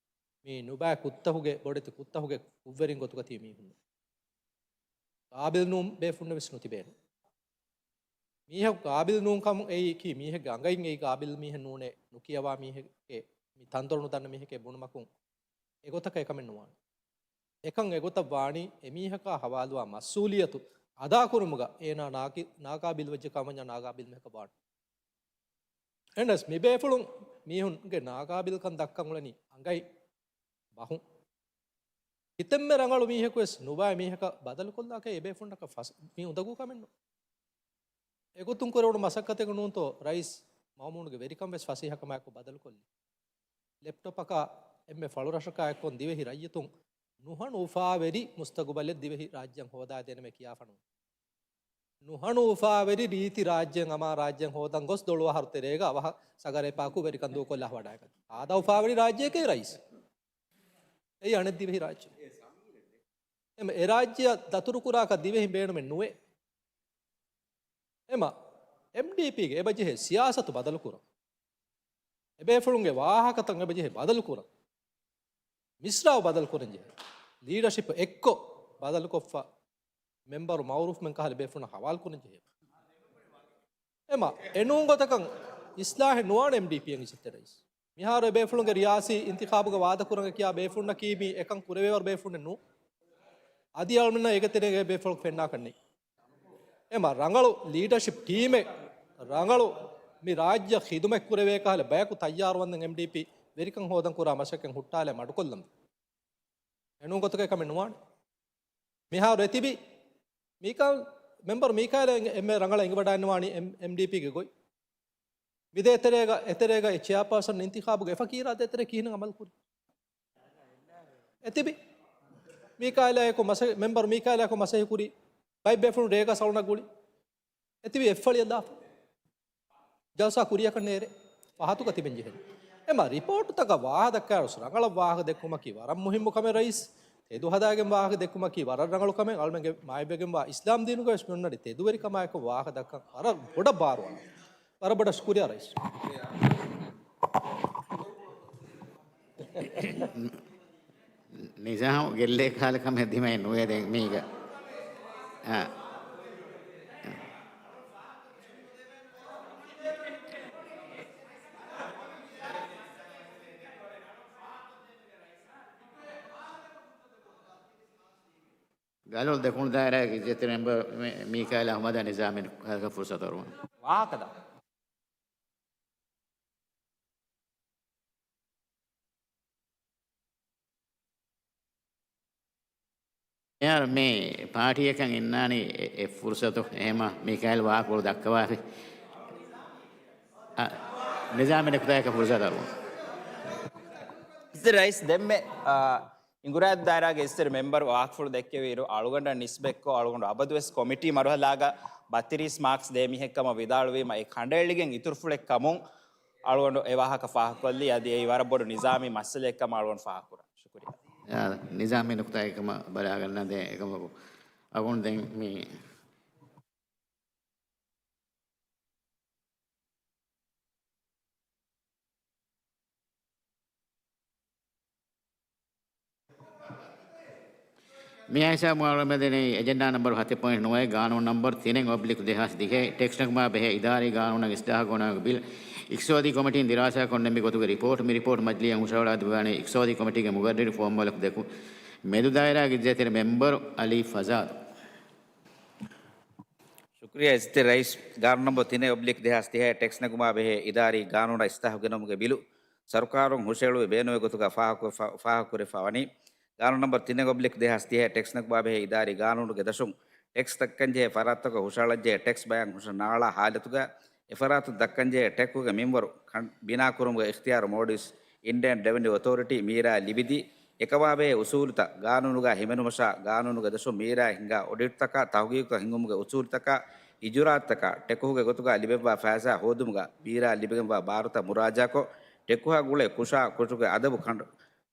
މި ނުބައި ކުށްތަކުގެ، ބޮޑެތި ކުށްތަކުގެ ކުށްވެރިން ގޮތުގަ ތިބި މީހުން. ޤާބިލް ނޫން ބޭފުޅުންނެއް ވެސް ނުތިބޭނެ. މީހަކު ޤާބިލް ނޫން ކަމުން އެއީކީ މީހެއްގެ އަނގައިން އެއީ ޤާބިލް މީހެއް ނޫނޭ، ނުކިޔަވާ މީހެއްގެ، މި ތަންދޮރު ނުދަންނަ މީހެކޭ ބުނުމަކުން އެގޮތަކަށް އެކަމެއް ނުވާނެ. އެކަން އެގޮތަށް ވާނީ އެމީހަކާ ހަވާލުވާ މަސްއޫލިއްޔަތު އަދާކުރުމުގަ އޭނާ ނާކި-، ނާޤާބިލް ވެއްޖެ ކަމަންޏާ ނާޤާބިލް މީހަކަށް ވާނެ. އެހެނަސް މިބޭފުޅުން މީހުންގެ ނާޤާބިލްކަން ދައްކަން އުޅެނީ އަނގައިން ބަހުން. ކިތަންމެ ރަނގަޅު މީހަކު ވެސް ނުބައި މީހަކަށް ބަދަލުކޮށްލާކަށް އެބޭފުޅުންނަކަށް ފަސް-، މީ އުނދަގޫ ކަމެއް ނޫން. އެގޮތުން ކުރެވުނު މަސައްކަތެއް ނޫންތޯ ރައީސް މައުމޫނުގެ ވެރިކަން ވެސް ފަސޭހަކަމާއެކު ބަދަލުކޮށްލީ. ލެޕްޓޮޕަކާ އެންމެ ފަޅުރަށަކާ އެއްކޮށް ދިވެހި ރައްޔިތުން ނުހަނު އުފާވެރި މުސްތަގުބަލެއް ދިވެހި ރާއްޖެއަށް ހޯދާދޭނަމޭ ކިޔާފަ ނޫން. ނުހަނު އުފާވެރި ރީތި ރާއްޖެއެއް އަމާ ރާއްޖެއަށް ހޯދަން ގޮސް ދޮޅު އަހަރު ތެރޭގަ އަވަހަށް ސަގަރޭ ޕާކު ވެރިކަން ދޫކޮށްލާ ވަޑައިގަތީ. އާދަ އުފާވެރި ރާއްޖެއެކޭ ރައީސް. އެއީ އަނެއް ދިވެހި ރާއްޖެ. އެމަ އެ ރާއްޖެއަށް ދަތުރުކުރާކަށް ދިވެހިން ބޭނުމެއް ނުވޭ. އެމަ އެމްޑީޕީގެ އެބަޖެހޭ ސިޔާސަތު ބަދަލުކުރަން. އެބޭފުޅުންގެ ވާހަކަތައް އެބަޖެހޭ ބަދަލުކުރަން. މިސްރާބު ބަދަލުކުރަން ޖެހޭ. ލީޑަޝިޕް އެއްކޮށް ބަދަލުކޮށްފަ މެމްބަރު މައުރޫފްމެން ކަހަލަ ބޭފުޅުންނަށް ހަވާލުކުރަން ޖެހޭ. އެމަ، އެނޫން ގޮތަކަށް އިސްލާހެއް ނުވާނެ އެމްޑީޕީއަށް އިއްޒަތްތެރި ރައީސް. މިހާރު އެބޭފުޅުންގެ ރިޔާސީ އިންތިޚާބުގަ ވާދަކުރަން ކިޔާ ބޭފުޅުންނަކީ މީ އެކަން ކުރެވޭވަރު ބޭފުޅުންނެއް ނޫ. އަދި އަޅުމެންނަށް އޭގެ ތެރޭގަ ބޭފުޅަކު ފެންނާކަށް ނެތް. އެމަ ރަނގަޅު ލީޑަޝިޕް ޓީމެއް، ރަނގަޅު މި ރާއްޖެ ޚިދުމަތް ކުރެވޭ ކަހަލަ ބަޔަކު ތައްޔާރުވަންދެން އެމްޑީޕީ ވެރިކަން ހޯދަން ކުރާ މަސައްކަތް ހުއްޓާލައި މަޑުކޮށްލަން. އެނޫން ގޮތަކަށް ކަމެއް ނުވާނެ. މިހާރު އެތިބި މީކާ، މެމްބަރު މީކާއިލަށް އެންމެ ރަނގަޅަށް އެނގިވަޑައިންނަވާނީ އެމް-، އެމްޑީޕީގެ ގޮތް. މި ދޭތެރޭގަ، އެތެރޭގަ އެ ޗެއާޕާސަން އިންތިޚާބުގެ އެފަ ކީރާ ދޭތެރޭ ކިހިނެއް އަމަލު ކުރީ؟ އެތިބި މީކާއިލާއެކު މަސަ-، މެމްބަރު މީކާއިލާއެކު މަސައްކަތް ކުރީ. ބައެއް ބޭފުޅުން ރޭގަ ސަޅުން ގުޅި. އެތިބި އެއްފަޅިއަށް ދާފަ. ޖަލްސާ ކުރިއަކަށް ނޭރޭ. ފަހަތުގަ ތިބެން ޖެހެނީ. އެމަ ރިޕޯޓުތަކަށް ވާހަކަ ދައްކާ ރަނގަޅަށް ވާހަކަ ދެއްކުމަކީ ވަރަށް މުހިއްމު ކަމެއް ރައީސް. ތެދު ހަދާގެން ވާހަކަ ދެއްކުމަކީ ވަރަށް ރަނގަޅު ކަމެއް. އަޅުމެންގެ މާތްވެގެންވާ އިސްލާމް ދީނުގަވެސް މިއޮންނަނީ ތެދުވެރިކަމާއެކު ވާހަކަ ދައްކަން ވަރަށް ބޮޑަށް ބާރުއަޅާ. ވަރަށް ބޮޑަށް ޝުކުރިއްޔާ ރައީސް. ނިޒާމު ގެއްލޭ ކަހަލަ ކަމެއް ދިމައެއް ނުވޭ ދެން މީގަ. އާ. ގަލޮޅު ދެކުނު ދާއިރާގެ އިއްޒަތްތެރި މެމްބަރު މީ-، މީކާއިލް އަޙްމަދަށް ނިޒާމީން ފުރުސަތު އަރުވަން. ވާހަކަ ދައްކާ. އެއާ މި ޕާޓީއަކަށް އިންނާނީ އެ، އެ ފުރުސަތު. އެހެމަ މީކާއިލް ވާހަކަފުޅު ދައްކަވާފި. އަ، ނިޒާމީ ނުކުތާއަކަށް ފުރުސަތު އަރުވަން. އިއްޒަތްތެރި ރައީސް ދެންމެ، އާ، އިނގުރާދު ދާއިރާގެ އިއްޒަތްތެރި މެމްބަރު ވާހަކަފުޅު ދެއްކެވިއިރު، އަޅުގަނޑަށް ނިސްބަތްކޮށް، އަޅުގަނޑު އަބަދުވެސް ކޮމިޓީ މަރުހަލާގަ ބައްތިރީސް މާކްސް ދޭ މީހެއްކަމަށް ވިދާޅުވީމަ، އެ ކަނޑައެޅިގެން އިތުރުފުޅެއްކަމުން އަޅުގަނޑު އެ ވާހަކަ ފާހަގަކޮށްލީ. އަދި އެއީ ވަރަށް ބޮޑު ނިޒާމީ މައްސަލައެއްކަމަށް އަޅުގަނޑު ފާހަގަކުރަން. ޝުކުރިއްޔާ. އާ، ނިޒާމީ ނުކުތާއެއްކަމަށް ބަލާގަންނަ ދެން އެކަމަކު އަޅުގަނޑު ދެން މި މިއާ ހިސާބު އަޅުގަނޑުމެން ދެނީ އެޖެންޑާ ނަމްބަރު ހަތެއް ޕޮއިންޓް ނުވައެއް، ގާނޫނު ނަމްބަރު ތިނެއް އޮބްލިކް ދެހާސް ދިހައެއް، ޓެކްސް ނެގުމާ ބެހޭ އިދާރީ ގާނޫނަށް އިސްލާހު ގެނައުމުގެ ބިލް އިޤްތިޞާދީ ކޮމިޓީން ދިރާސާކޮށް ނިންމި ގޮތުގެ ރިޕޯޓް. މި ރިޕޯޓް މަޖިލީހަށް ހުށަހަޅާ ދެއްވާނީ އިޤްތިޞާދީ ކޮމިޓީގެ މުގައްރިރު ފޯމްވަޅަކު ދެކު މެދު ދާއިރާގެ އިއްޒަތްތެރި މެމްބަރު އަލީ ފަޒާދު. ޝުކުރިއްޔާ އިއްޒަތްތެރި ރައީސް. ގާނޫނު ނަމްބަރު ތިނެއް އޮބްލިކް ދެހާސް ދިހައެއް، ޓެކްސް ނެގުމާ ބެހޭ އިދާރީ ގާނޫނަށް އިސްލާހު ގެނައުމުގެ ބިލު ސަރުކާރުން ހުށައެޅުއްވި ބޭނުމެއް ގޮތުގަ ފާހަގަކުރެފަ-، ފާހަގަކުރެފަ ވަނީ. ގާނޫނު ނަމްބަރު ތިނެއް އޮބްލިކް ދެހާސް ދިހައެއް، ޓެކްސް ނެގުމާ ބެހޭ އިދާރީ ގާނޫނުގެ ދަށުން ޓެކްސް ދައްކަންޖެހޭ ފަރާތްތަކަށް ހުށަހަޅަންޖެހޭ ޓެކްސް ބަޔަށް ހުށަނައަޅާ ހާލަތުގަ އެފަރާތުން ދައްކަންޖެހޭ ޓެކުގެ މިންވަރު ކަން ބިނާކުރުމުގެ އިޚްތިޔާރު މޯލްޑިވްސް އިންޑިއަން ރެވެނިއު އޮތޯރިޓީ މީރާ ލިބިދީ، އެކަމާބެހޭ އުސޫލުތައް ގާނޫނުގަ ހިމެނުމަށާ، ގާނޫނުގެ ދަށުން މީރާ ހިންގާ އޮޑިޓްތަކާ، ތަހުގީގުތައް ހިންގުމުގެ އުސޫލުތަކާ، އިޖުރާއަތްތަކާ، ޓެކުހުގެ ގޮތުގަ ލިބެންވާ ފައިސާ ހޯދުމުގަ މީރާ ލިބިގެންވާ ބާރުތައް މުރާޖާކޮށް، ޓެކުހާ ގުޅޭ ކުށާ ކުށުގެ އަދަބު ކަނޑު،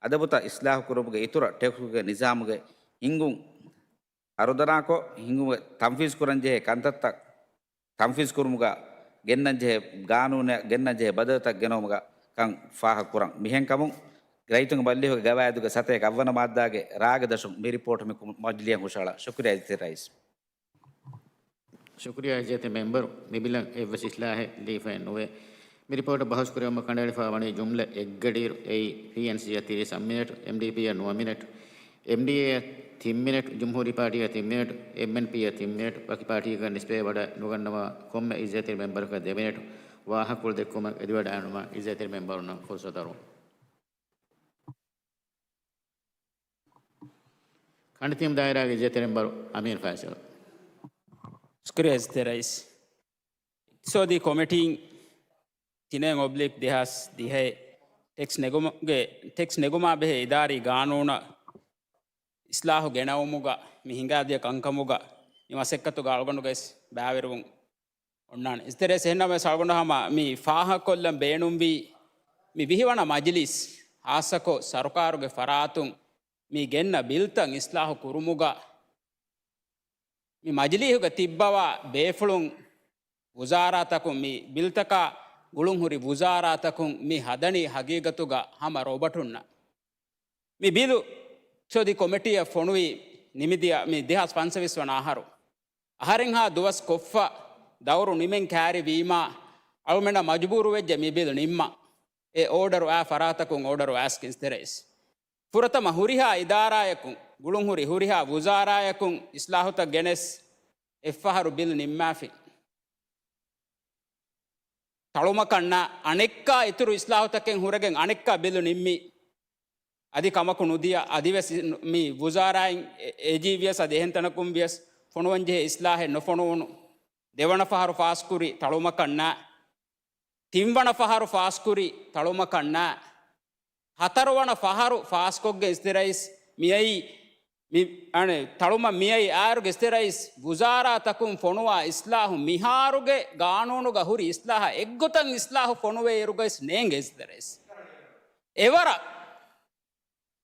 އަދަބުތައް އިސްލާހުކުރުމުގެ އިތުރަށް ޓެކުހުގެ ނިޒާމުގެ ހިންގުން ހަރުދަނާކޮށް، ހިންގުމުގެ ތަންފީޒުކުރަންޖެހޭ ކަންތައްތައް ތަންފީޒުކުރުމުގަ ގެންނަންޖެހޭ ގާނޫނަށް ގެންނަންޖެހޭ ބަދަލުތައް ގެނައުމުގަ ކަން ފާހަގަކުރަން. މިހެންކަމުން، ރައްޔިތުންގެ މަޖިލީހުގެ ގަވާއިދުގެ ސަތޭކަ އަށްވަނަ މާއްދާގެ ރާގެ ދަށުން މި ރިޕޯޓް މި މަޖިލީހަށް ހުށަހަޅާ. ޝުކުރިއްޔާ އިއްޒަތްތެރި ރައީސް. ޝުކުރިއްޔާ އިއްޒަތްތެރި މެމްބަރު. މި ބިލަށް އެއްވެސް އިސްލާހެއް ލިޔެފައެއް ނުވޭ. މި ރިޕޯޓު ބަހުސްކުރެވުމަށް ކަނޑައެޅިފައި ވަނީ ޖުމްލަ އެއްގަޑިއިރު. އެއީ، ޕީއެންސީއަށް ތިރީސް އަށް މިނެޓް، އެމްޑީޕީއަށް ނުވަ މިނެޓް، އެމްޑީއޭއަށް ތިން މިނެޓް، ޖުމްހޫރީ ޕާޓީއަށް ތިން މިނެޓް، އެމްއެންޕީއަށް ތިން މިނެޓް، ވަކި ޕާޓީއަކަށް ނިސްބަތްވެވަޑައި ނުގަންނަވާ ކޮންމެ އިއްޒަތްތެރި މެމްބަރަކަށް ދެ މިނެޓް. ވާހަކަފުޅު ދެއްކުމަށް އެދިވަޑައިގަންނަވާ އިއްޒަތްތެރި މެމްބަރުންނަށް ފުރުސަތު ދަރުން. ކަނޑިތީމު ދާއިރާގެ އިއްޒަތްތެރި މެމްބަރު އަމީން ފައިސަލް. ޝުކުރިއްޔާ އިއްޒަތްތެރި ރައީސް. އިޤްތިޞާދީ ކޮމިޓީން ތިނެއް އޮބްލިކް ދެހާސް ދިހައެއް ޓެކްސް ނެގުމުގެ، ޓެކްސް ނެގުމާ ބެހޭ އިދާރީ ގާނޫނަށް އިސްލާހު ގެނައުމުގަ މި ހިނގާދިޔަ ކަންކަމުގަ މި މަސައްކަތުގަ އަޅުގަނޑުގެ ބައިވެރިވުން އޮންނާނެ. އިއްޒަތްތެރި ރައީސް، އެހެންނަމަވެސް އަޅުގަނޑު ހަމަ މި ފާހަގަކޮށްލަން ބޭނުންވީ މި ވިހިވަނަ މަޖިލީސް، ހާއްސަކޮށް ސަރުކާރުގެ ފަރާތުން މި ގެންނަ ބިލްތައް އިސްލާހު ކުރުމުގަ މި މަޖިލީހުގަ ތިއްބަވާ ބޭފުޅުން ވުޒާރާތަކުން މި ބިލްތަކާ ގުޅުންހުރި ވުޒާރާތަކުން މި ހަދަނީ ހަގީގަތުގަ ހަމަ ރޯބަޓުންނަށް. މި ބިލު އިޤްތިޞާދީ ކޮމިޓީއަށް ފޮނުވީ ނިމިދިޔަ މި ދެހާސް ފަންސަވީސް ވަނަ އަހަރު. އަހަރެއްހާ ދުވަސް ކޮށްފަ ދައުރު ނިމެން ކައިރިވީމާ، އަޅުމެންނަށް މަޖުބޫރުވެއްޖެ މި ބިލު ނިންމަން. އެ އޯޑަރު އާ ފަރާތަކުން އޯޑަރު އައިސް އިސްތެރައިސް. ފުރަތަމަ ހުރިހާ އިދާރާޔަކުން، ގުޅުންހުރި ހުރިހާ ވުޒާރާޔަކުން އިސްލާހުތައް ގެނެސް އެއްފަހަރު ބިލު ނިންމާފި. ތަޅުމަކަށް ނާ އަނެއްކާ އިތުރު އިސްލާހުތަކެއް ހުރެގެން އަނެއްކާ ބިލު ނިންމި. އަދި ކަމަކު ނުދިޔަ، އަދިވެސް މި ވުޒާރާއިން އެ-، އޭޖީ ވިޔަސް އަދި އެހެން ތަނަކުން ވިޔަސް ފޮނުވަންޖެހޭ އިސްލާހެއް ނުފޮނުވުނު. ދެވަނަ ފަހަރު ފާސްކުރި ތަޅުމަކަށް ނާ. ތިންވަނަ ފަހަރު ފާސްކުރި ތަޅުމަކަށް ނާ. ހަތަރުވަނަ ފަހަރު ފާސްކޮށްގެން އިސްތެރައިސް މިއައީ މި، އަނެ، ތަޅުމަށް މިއައި އާރުގެ އިސްތެރައިސް ވުޒާރާތަކުން ފޮނުވާ އިސްލާހު މިހާރުގެ ގާނޫނުގަ ހުރި އިސްލާހަށް އެއްގޮތަށް އިސްލާހު ފޮނުވޭ އިރުގައިސް ނޭނގެ އިސްތެރައިސް. އެވަރަށް،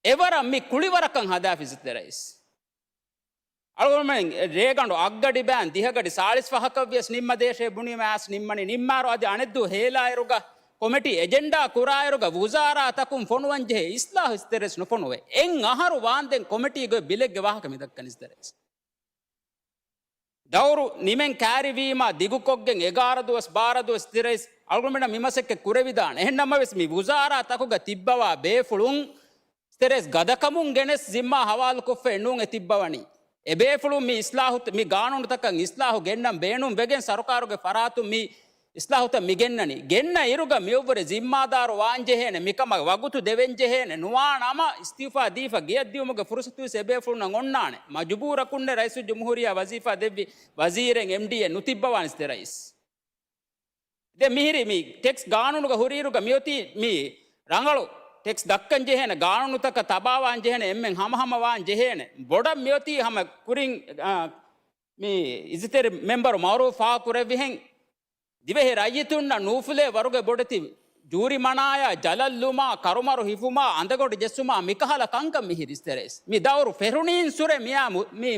އެވަރަށް މި ކުޅިވަރަކަށް ހަދާފި އިސްތެރައިސް. އަޅުގަނޑުމެން ރޭގަނޑު އަށްގަޑި ބައިން ދިހަގަޑި ސާޅީސް ފަހަކަށް ވިޔަސް ނިންމަދޭށޭ ބުނީމަ އައިސް ނިންމަނީ. ނިންމާރު އަދި އަނެއްދުވަހު ހޭލާއިރުގަ ކޮމިޓީ އެޖެންޑާ ކުރާއިރުގަ ވުޒާރާތަކުން ފޮނުވަންޖެހޭ އިސްލާހު އިސްތެރެސް ނުފޮނުވޭ. އެއް އަހަރު ވާންދެން ކޮމިޓީގެ ބިލެއްގެ ވާހަކަ މިދައްކަނީ އިސްތެރެސް. ދައުރު ނިމެން ކައިރިވީމާ ދިގުކޮށްގެން އެގާރަ ދުވަސް ބާރަ ދުވަސް އިސްތެރެސް އަޅުގަނޑުމެންނަށް މި މަސައްކަތް ކުރެވިދާނެ. އެހެންނަމަވެސް މި ވުޒާރާ ތަކުގަ ތިއްބަވާ ބޭފުޅުން އިސްތެރެސް ގަދަކަމުން ގެނެސް ޒިންމާ ހަވާލުކޮށްފައެއް ނޫން އެ ތިއްބަވަނީ. އެ ބޭފުޅުން މި އިސްލާހު، މި ގާނޫނުތަކަށް އިސްލާހު ގެންނަން ބޭނުން ވެގެން ސަރުކާރުގެ ފަރާތުން މި އިސްލާހުތައް މި ގެންނަނީ. ގެންނަ އިރުގަ މިއޮއްވަރެ ޒިންމާދާރު ވާންޖެހޭނެ، މިކަމަށް ވަގުތު ދެވެންޖެހޭނެ، ނުވާނަމަ އިސްތިއުފާ ދީފަ ގެއަށްދިއުމުގެ ފުރުސަތުވެސް އެބޭފުޅުންނަށް އޮންނާނެ. މަޖުބޫރަކުންނެ ރައީސުލްޖުމްހޫރިއްޔާ ވަޒީފާ ދެއްވި ވަޒީރެއް އެމްޑީއެއް ނުތިއްބަވާނެ އިސްތެރައިސް. ދެ މިހިރި މި ޓެކްސް ގާނޫނުގަ ހުރިއިރުގަ މިއޮތީ މި ރަނގަޅު ޓެކްސް ދައްކަން ޖެހޭނެ، ގާނޫނުތަކަށް ތަބާވާން ޖެހޭނެ، އެންމެން ހަމަހަމަ ވާން ޖެހޭނެ. ބޮޑަށް މިއޮތީ ހަމަ ކުރިން، އާ، މި އިއްޒަތްތެރި މެމްބަރު މައުރޫފް ފާހަގަކުރެއްވިހެން، ދިވެހި ރައްޔިތުންނަށް ނޫފުލޭ ވަރުގެ ބޮޑެތި ޖޫރިމަނާޔާ، ޖަލަށްލުމާ، ކަރުމަރު ހިފުމާ، އަނދަގޮނޑި ޖެއްސުމާ، މިކަހަލަ ކަންކަން މިހިރި އިސްތެރެއިސް. މި ދައުރު ފެށުނީން ސުރެ މިއާ މު-، މި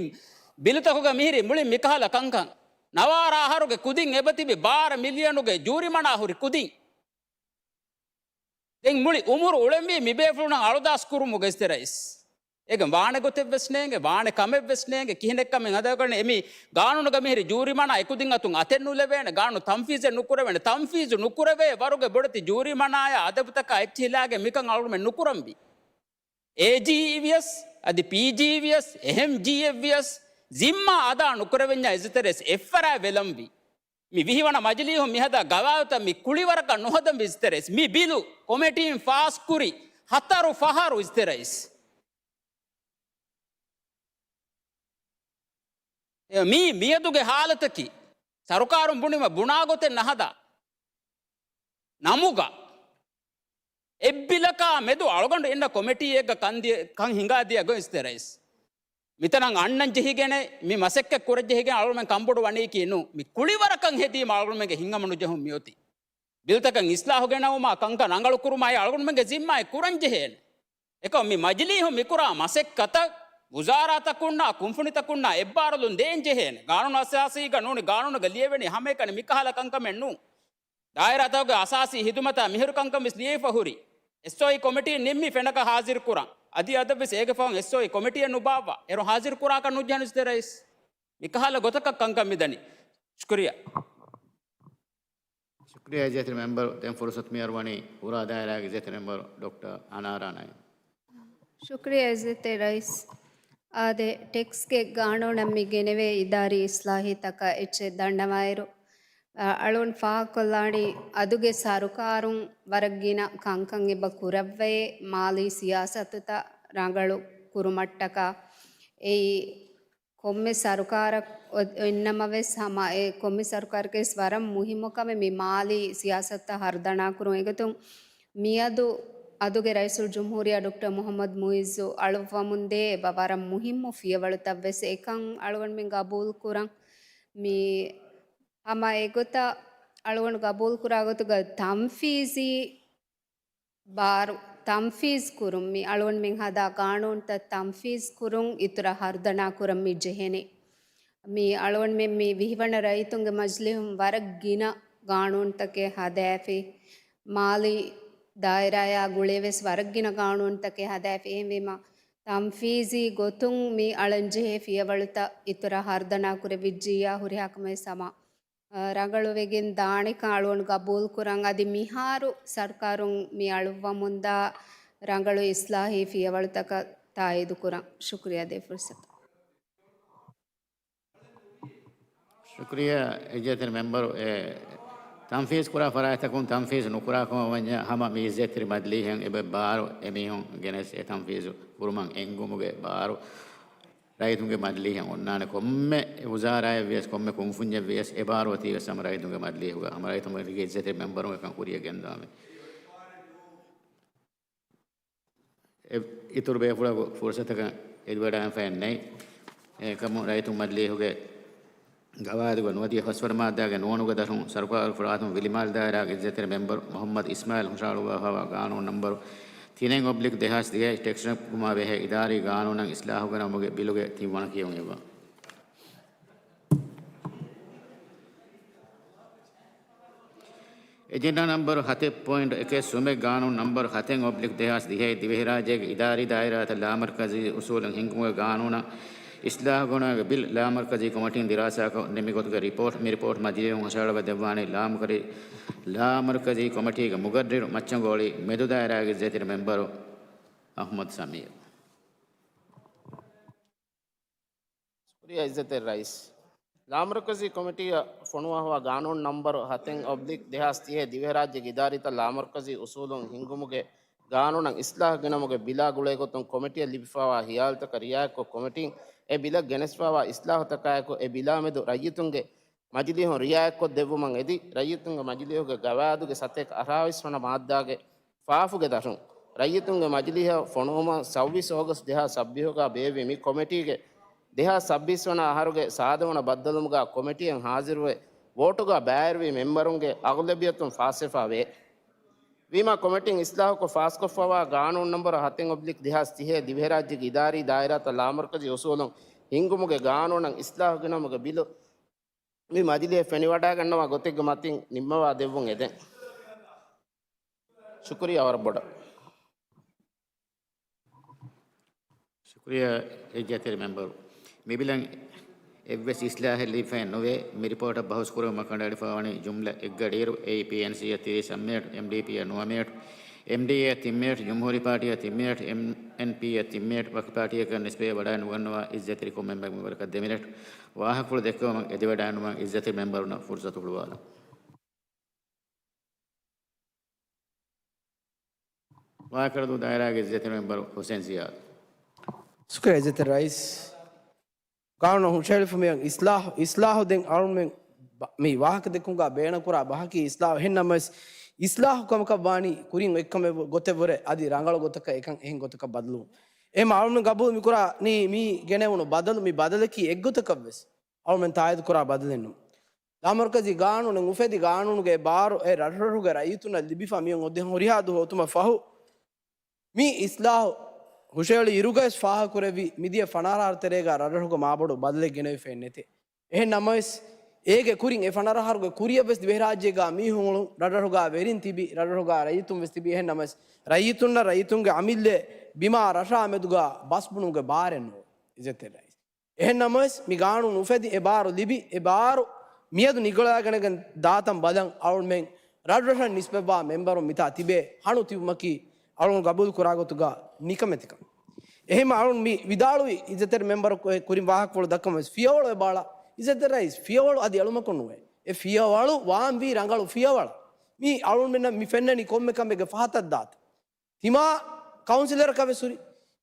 ބިލުތަކުގަ މިހިރި މުޅި މިކަހަލަ ކަންކަން. ނަވާރަ އަހަރުގެ ކުދިން އެބަތިބި ބާރަ މިލިއަނުގެ ޖޫރިމަނާ ހުރި ކުދިން. ދެން މުޅި އުމުރު އުޅެންވީ މިބޭފުޅުންނަށް އަޅުދާސް ކުރުމުގެ އިސްތެރައިސް. އޭގެ ވާނެ ގޮތެއްވެސް ނޭނގެ، ވާނެ ކަމެއްވެސް ނޭނގެ، ކިހިނެއްކަމެއް ހަދާގަނެ. އެމީ ގާނޫނުގަ މިހިރި ޖޫރިމަނާ އެކުދިން އަތުން އަތެއް ނުލެވޭނެ، ގާނޫނު ތަންފީޒެއް ނުކުރެވޭނެ، ތަންފީޒު ނުކުރެވޭ ވަރުގެ ބޮޑެތި ޖޫރިމަނާޔާ އަދަބުތަކާ އެއްޗިހިލާގެން މިކަން އަޅުގަނޑުމެން ނުކުރަންވީ. އޭޖީ ވިޔަސް، އަދި ޕީޖީ ވިޔަސް، އެހެމްޖީއެއް ވިޔަސް، ޒިންމާ އަދާ ނުކުރެވެންޏާ އިއްޒަތްތެރި އެއްފަރާތް ވެލަންވީ. މި ވިހިވަނަ މަޖިލީހުން މިހަދާ ގަވާއިދުތައް މި ކުޅިވަރަކަށް ނުހަދަންވީ އިއްޒަތްތެރި އިސް. މި ބިލު ކޮމިޓީން ފާސްކުރި ހަތަރު ފަހަރު އިއްޒަތްތެރި އިސް. އެ މީ މިއަދުގެ ހާލަތަކީ ސަރުކާރުން ބުނީމަ ބުނާ ގޮތެއް ނަހަދާ ނަމުގަ އެއްބިލަކާ މެދު އަޅުގަނޑު އިންނަ ކޮމިޓީއެއްގަ ކަން ދިޔަ، ކަން ހިނގާ ދިޔަ ގޮތް އިއްޒަތްތެރި އިސް. މިތަނަށް އަންނަން ޖެހިގެނެ، މި މަސައްކަތް ކުރަން ޖެހިގެން އަޅުގަނޑުމެން ކަންބޮޑު ވަނީކީ ނޫން. މި ކުޅިވަރަކަށް ހެދީމަ އަޅުގަނޑުމެންގެ ހިތްހަމަ ނުޖެހުން މިއޮތީ. ބިލްތަކަށް އިސްލާހު ގެނައުމާ ކަންކަން ރަނގަޅު ކުރުމާއި އަޅުގަނޑުމެންގެ ޒިންމާއެއް ކުރަން ޖެހޭނެ. އެކަމް މި މަޖިލީހުން މިކުރާ މަސައްކަތަށް ވުޒާރާތަކުންނާ ކުންފުނިތަކުންނާ އެއްބާރުލުން ދޭން ޖެހޭނެ. ގާނޫނު އަސާސީގަ ނޫނީ، ގާނޫނުގަ ލިޔެވެނީ ހަމައެކަނި މިކަހަލަ ކަންކަމެއް ނޫން. ދާއިރާތަކުގެ އަސާސީ ހިދުމަތާ މިހިރު ކަންކަން ވެސް ލިޔެފަ ހުރި. އެސްއޯއީ ކޮމިޓީން ނިންމީ ފެނަކަށް ހާޒިރު ކުރަން. އަދި އަދަށް ވެސް އޭގެ ފަހުން އެސްއޯއީ ކޮމިޓީއެއް ނުބާއްވާ. އޭރު ހާޒިރު ކުރާކަށް ނުޖެހެން އިއްޒަތްތެރި އިސް. މިކަހަލަ ގޮތަކަށް ކަންކަން މިދަނީ. ޝުކުރިއްޔާ. ޝުކުރިއްޔާ އިއްޒަތްތެރި މެމްބަރު. ދެން ފުރުސަތު މިއަރުވަނީ އުރާ ދާއިރާގެ އިއްޒަތްތެރި މެމްބަރު ޑޮކްޓަރ އަނާރާ ނައީމް. ޝުކުރިއްޔާ އިއްޒަތްތެރި ރައީސް. އާދެ، ޓެކްސްގެ ގާނޫނަށް މި ގެނެވޭ އިދާރީ އިސްލާހީތަކަށް އެއްޗެއް ދަންނަވާއިރު، އަ، އަޅުން ފާހަގަކޮށްލާނީ އަދުގެ ސަރުކާރުން ވަރަށް ގިނަ ކަންކަން އެބަ ކުރައްވައޭ، މާލީ ސިޔާސަތުތައް ރަނގަޅު ކުރުމަށްޓަކާ. އެއީ ކޮންމެ ސަރުކާރަށް އޮ-، އޮތްނަމަވެސް ހަމަ އެ ކޮންމެ ސަރުކާރަކަށް ވެސް ވަރަށް މުހިއްމު ކަމެއް މި މާލީ ސިޔާސަތުތައް ހަރުދަނާކުރުން. އެގޮތުން މިއަދު އަދުގެ ރައީސުލްޖުމްހޫރިއްޔާ ޑޮކްޓަރ މުޙައްމަދު މުޢިއްޒު އަޅުއްވަމުންދޭ އެބަ ވަރަށް މުހިއްމު ފިޔަވަޅުތައް ވެސް އެކަން އަޅުގަނޑުމެން ގަބޫލުކުރަން. މި ހަމަ އެގޮތަށް އަޅުގަނޑު ގަބޫލުކުރާ ގޮތުގަ ތަންފީޒީ ބާރު ތަންފީޒް ކުރުން، މި އަޅުގަނޑުމެން ހަދާ ގާނޫނުތައް ތަންފީޒް ކުރުން އިތުރަށް ހަރުދަނާ ކުރަން މި ޖެހެނީ. މި އަޅުގަނޑުމެން މި ވިހިވަނަ ރައްޔިތުންގެ މަޖިލީހުން ވަރަށް ގިނަ ގާނޫނުތަކެއް ހަދާފި، މާލީ ދާއިރާއާ ގުޅޭވެސް ވަރަށް ގިނަ ގާނޫނުތަކެއް ހަދާފި. އެހެންވީމަ، ތަންފީޒީ ގޮތުން މި އަޅަން ޖެހޭ ފިޔަވަޅުތައް އިތުރަށް ހަރުދަނާ ކުރެވިއްޖިއްޔާ ހުރިހާ ކަމެއް ސަމާ، ރަނގަޅުވެގެން ދާނެކަން އަޅުގަނޑު ގަބޫލުކުރަން. އަދި މިހާރު ސަރުކާރުން މި އަޅުއްވަމުންދާ ރަނގަޅު އިސްލާހީ ފިޔަވަޅުތަކަށް ތާއީދުކުރަން. ޝުކުރިއްޔާ ދޭ ފުރުސަތަށް. ޝުކުރިއްޔާ އިއްޒަތްތެރި މެމްބަރު. އެ ތަންފީޒު ކުރާ ފަރާތްތަކުން ތަންފީޒު ނުކުރާ ކަމަށް ވަންޏާ، ހަމަ މި އިއްޒަތްތެރި މަޖިލީހަށް އެބަ ބާރު އެމީހުން ގެނެސް އެ ތަންފީޒު ކުރުމަށް އެންގުމުގެ ބާރު ރައްޔިތުންގެ މަޖިލީހަށް އޮންނާނެ. ކޮންމެ ވުޒާރާއެއް ވިޔަސް، ކޮންމެ ކުންފުންޏެއް ވިޔަސް، އެ ބާރު އޮތީ ވެސް ހަމަ ރައްޔިތުންގެ މަޖިލީހުގަ، ހަމަ ރައްޔިތުންގެ އިއްޒަތްތެރި މެމްބަރުން އެކަން ކުރިޔަށް ގެންދާނެ. އެ އިތުރު ބޭފުޅަކު ފުރުސަތަކަށް އެދިވަޑާން ފައެއް ނެތް. އެކަމު ރައްޔިތުން މަޖިލީހުގެ ގަވާއިދުގަ ނުވަދިހަ ފަސްވަނަ މާއްދާގެ ނުވަ ނުގަދަށުން ސަރުކާރު ފަރާތުން ވިލިމާލި ދާއިރާގެ އިއްޒަތްތެރި މެމްބަރު މުޙައްމަދު އިސްމާއިލް ހުށަހަޅުއްވާފައިވާ ގާނޫނު ނަންބަރު ތިނެއް އޮބްލިކް ދެހާސް ދިހައެއް ޓެކްސް ނިކުމާ ބެހޭ އިދާރީ ގާނޫނަށް އިސްލާހު ގެނައުމުގެ ބިލުގެ ތިންވަނަ ކިޔުން އެއްވާ. އެޖެންޑާ ނަންބަރު ހަތެއް ޕޮއިންޓް އެކެއް ސުމެއް ގާނޫނު ނަންބަރު ހަތެއް އޮބްލިކް ދެހާސް ދިހައެއް ދިވެހިރާއްޖޭގެ އިދާރީ ދާއިރާތައް ލާމަރުކަޒީ އުސޫލުން ހިންގުމުގެ ގާނޫނަށް އިސްލާހު ގެނައުމުގެ ބިލް ލާމަރުކަޒީ ކޮމިޓީން ދިރާސާކޮށް ނިމި ގޮތުގެ ރިޕޯޓް، މި ރިޕޯޓް މަޖިލީހުން ހުށަހަޅަވައި ދެއްވާނީ ލާމަރުކަޒީ، ލާމަރުކަޒީ ކޮމިޓީގެ މުގައްރިރު މައްޗަންގޮޅި މެދު ދާއިރާގެ އިއްޒަތްތެރި މެމްބަރު އަޙްމަދު ސަމީރު. ޝުކުރިއްޔާ އިއްޒަތްތެރި ރައީސް. ލާމަރުކަޒީ ކޮމިޓީއަށް ފޮނުވާފައިވާ ގާނޫނު ނަންބަރު ހަތެއް އޮބްލިކް ދެހާސް ދިހައެއް ދިވެހިރާއްޖޭގެ އިދާރީތައް ލާމަރުކަޒީ އުސޫލުން ހިންގުމުގެ ގާނޫނަށް އިސްލާހު ގެނައުމުގެ ބިލާ ގުޅޭގޮތުން ކޮމިޓީއަށް ލިބިފައިވާ ހިޔާލުތަކަށް ރިއާޔަތްކޮށް، ކޮމިޓީން އެ ބިލަށް ގެނެސްފައިވާ އިސްލާހުތަކާއެކު، އެ ބިލާ މެދު ރައްޔިތުންގެ މަޖިލީހުން ރިއާޔަތްކޮށް ދެއްވުމަށް އެދި، ރައްޔިތުންގެ މަޖިލީހުގެ ގަވާއިދުގެ ސަތޭކަ އަށާވީސް ވަނަ މާއްދާގެ ފާފުގެ ދަށުން ރައްޔިތުންގެ މަޖިލީހަށް ފޮނުވުމަށް ސައުވީސް އޯގަސްޓް ދެހާސް ސައްބީސްގަ ބޭއްވި މި ކޮމިޓީގެ ދެހާސް ސައްބީސް ވަނަ އަހަރުގެ ސާދަ ވަނަ ބައްދަލުވުމުގަ ކޮމިޓީއަށް ހާޒިރުވެ، ވޯޓުގަ ބައިވެރިވި މެމްބަރުންގެ އަޣުލަބިއްޔަތުން ފާސްވެފަ ވޭ. ވީމާ ކޮމިޓީން އިސްލާހުކޮށް ފާސްކޮށްފައިވާ ގާނޫނު ނަންބަރު ހަތެއް އޮބްލިކް ދެހާސް ދިހައެއް ދިވެހިރާއްޖޭގެ އިދާރީ ދާއިރާތައް ލާމަރުކަޒީ އުސޫލުން ހިންގުމުގެ ގާނޫނަށް އިސްލާހު ގެނައުމުގެ ބިލު މި މަޖިލީހަށް ފެނިވަޑައިގަންނަވާ ގޮތެއްގެ މަތިން ނިންމަވާ ދެއްވުން އެދެން. ޝުކުރިއްޔާ ވަރަށް ބޮޑަށް. ޝުކުރިއްޔާ އިއްޒަތްތެރި މެމްބަރު. މި ބިލަށް އެއްވެސް އިސްލާހެއް ލިބިފައެއް ނުވޭ. މި ރިޕޯޓަށް ބަހުސް ކުރެވުމަށް ކަނޑައެޅިފައިވަނީ ޖުމްލަ އެއްގަޑިއިރު، އެއީ ޕީއެންސީއަށް ތިރީސް އަށް މިނެޓް، އެމްޑީޕީއަށް ނުވަ މިނެޓް، އެމްޑީއޭއަށް ތިން މިނެޓް، ޖުމްހޫރީ ޕާޓީއަށް ތިން މިނެޓް، އެމްއެންޕީއަށް ތިން މިނެޓް، ވަކި ޕާޓީއަކަށް ނިސްބަތްވެ ވަޑައިނުގަންނަވާ އިއްޒަތްތެރި ކޮންމެ މެމްބަރަކަށް ދެ މިނެޓް. ވާހަކަފުޅު ދެއްކެވުމަށް އެދިވަޑައިގަންނަވަން އިއްޒަތްތެރި މެމްބަރުންނަށް ފުރުސަތު ހުޅުވާލަން. ވާހަކަރަދޫ ދާއިރާގެ އިއްޒަތްތެރި މެމްބަރު ހުސެން ޒިޔާދު. ޝުކުރިއްޔާ އިއްޒަތްތެރި ރައީސް. ގާނޫނަށް ހުށަހެޅިފަ މިއަށް އިސްލާހު، އިސްލާހު ދެން އަޅުމެން ބަ-، މި ވާހަކަ ދެއްކުމުގަ ބޭނުންކުރާ ބަހަކީ އިސްލާހު. އެހެން ނަމަވެސް، އިސްލާހު ކަމަކަށް ވާނީ ކުރިން އޮތްކަމެއް ގޮތެއްވުރެ އަދި ރަނގަޅު ގޮތަކަށް އެކަން އެހެން ގޮތަކަށް ބަދަލުވުން. އެހެން އަޅުމެން ގަބޫލު މިކުރާނީ މި ގެނެވުނު ބަދަލު، މި ބަދަލަކީ އެއްގޮތަކަށްވެސް އަޅުމެން ތާއީދުކުރާ ބަދަލެއް ނޫން. ލާމަރުކަޒީ ގާނޫނެއް އުފެދި ގާނޫނުގެ ބާރު އެ ރަށްރަށުގެ ރައްޔިތުންނަށް ލިބިފަ މިއޮން އޮތް ހުރިހާ ދުވަހު އޮތުމަށް ފަހު، މި އިސްލާހު ހުށަހެޅި އިރުގައިސް ފާހަގަކުރެއްވި މިދިޔަ ފަނަރަ އަހަރު ތެރޭގަ ރަށްރަށުގަ މާބޮޑު ބަދަލެއް ގެނެވިފައެއް ނެތޭ. އެހެން ނަމަވެސް، އޭގެ ކުރިން އެ ފަނަރަ އަހަރުގެ ކުރިއަށްވެސް ދިވެހިރާއްޖޭގަ މީހުން ރަށްރަށުގަ ވެރިން ތިބި، ރަށްރަށުގަ ރައްޔިތުންވެސް ތިބި. އެހެން ނަމަވެސް، ރައްޔިތުންނަށް ރައްޔިތުންގެ އަމިއްލަ ބިމާ ރަށާ މެދުގަ ބަސްބުނުމުގެ ބާރެއް ނޯ، އިއްޒަތްތެރި ރައީސް. އެހެން ނަމަވެސް، މި ގާނޫނު އުފެދި އެ ބާރު ލިބި، އެ ބާރު މިއަދު ނިގަޅައިގަނެގެން ދާތަން ބަލަން އަޅުމެން ރަށްރަށަށް ނިސްބަތްވާ މެމްބަރުން މިތާ ތިބޭ ހަނު ތިބުމަކީ އަޅުން ގަބޫލު ކުރާ ގޮތުގަ ނިކަމެތިކަން. އެހެން އަޅުން މި ވިދާޅުވި އިއްޒަތްތެރި މެމްބަރު ކުރިން ވާހަކަފުޅު ދައްކަމުން ވެސް ފިޔަވަޅު އެބަ އަޅާ. އިއްޒަތްތެރި ރައީސް، ފިޔަވަޅު އަދި އެޅުމަކުން ނުވޭ. އެ ފިޔަވަޅު ވާންވީ ރަނގަޅު ފިޔަވަޅަށް. މީ އަޅުންމެންނަށް މި ފެންނަނީ ކޮންމެ ކަމެއްގެ ފަހަތަށް ދާތަން. ތިމާ ކައުންސިލަރަކަށް ވެސް ހުރި.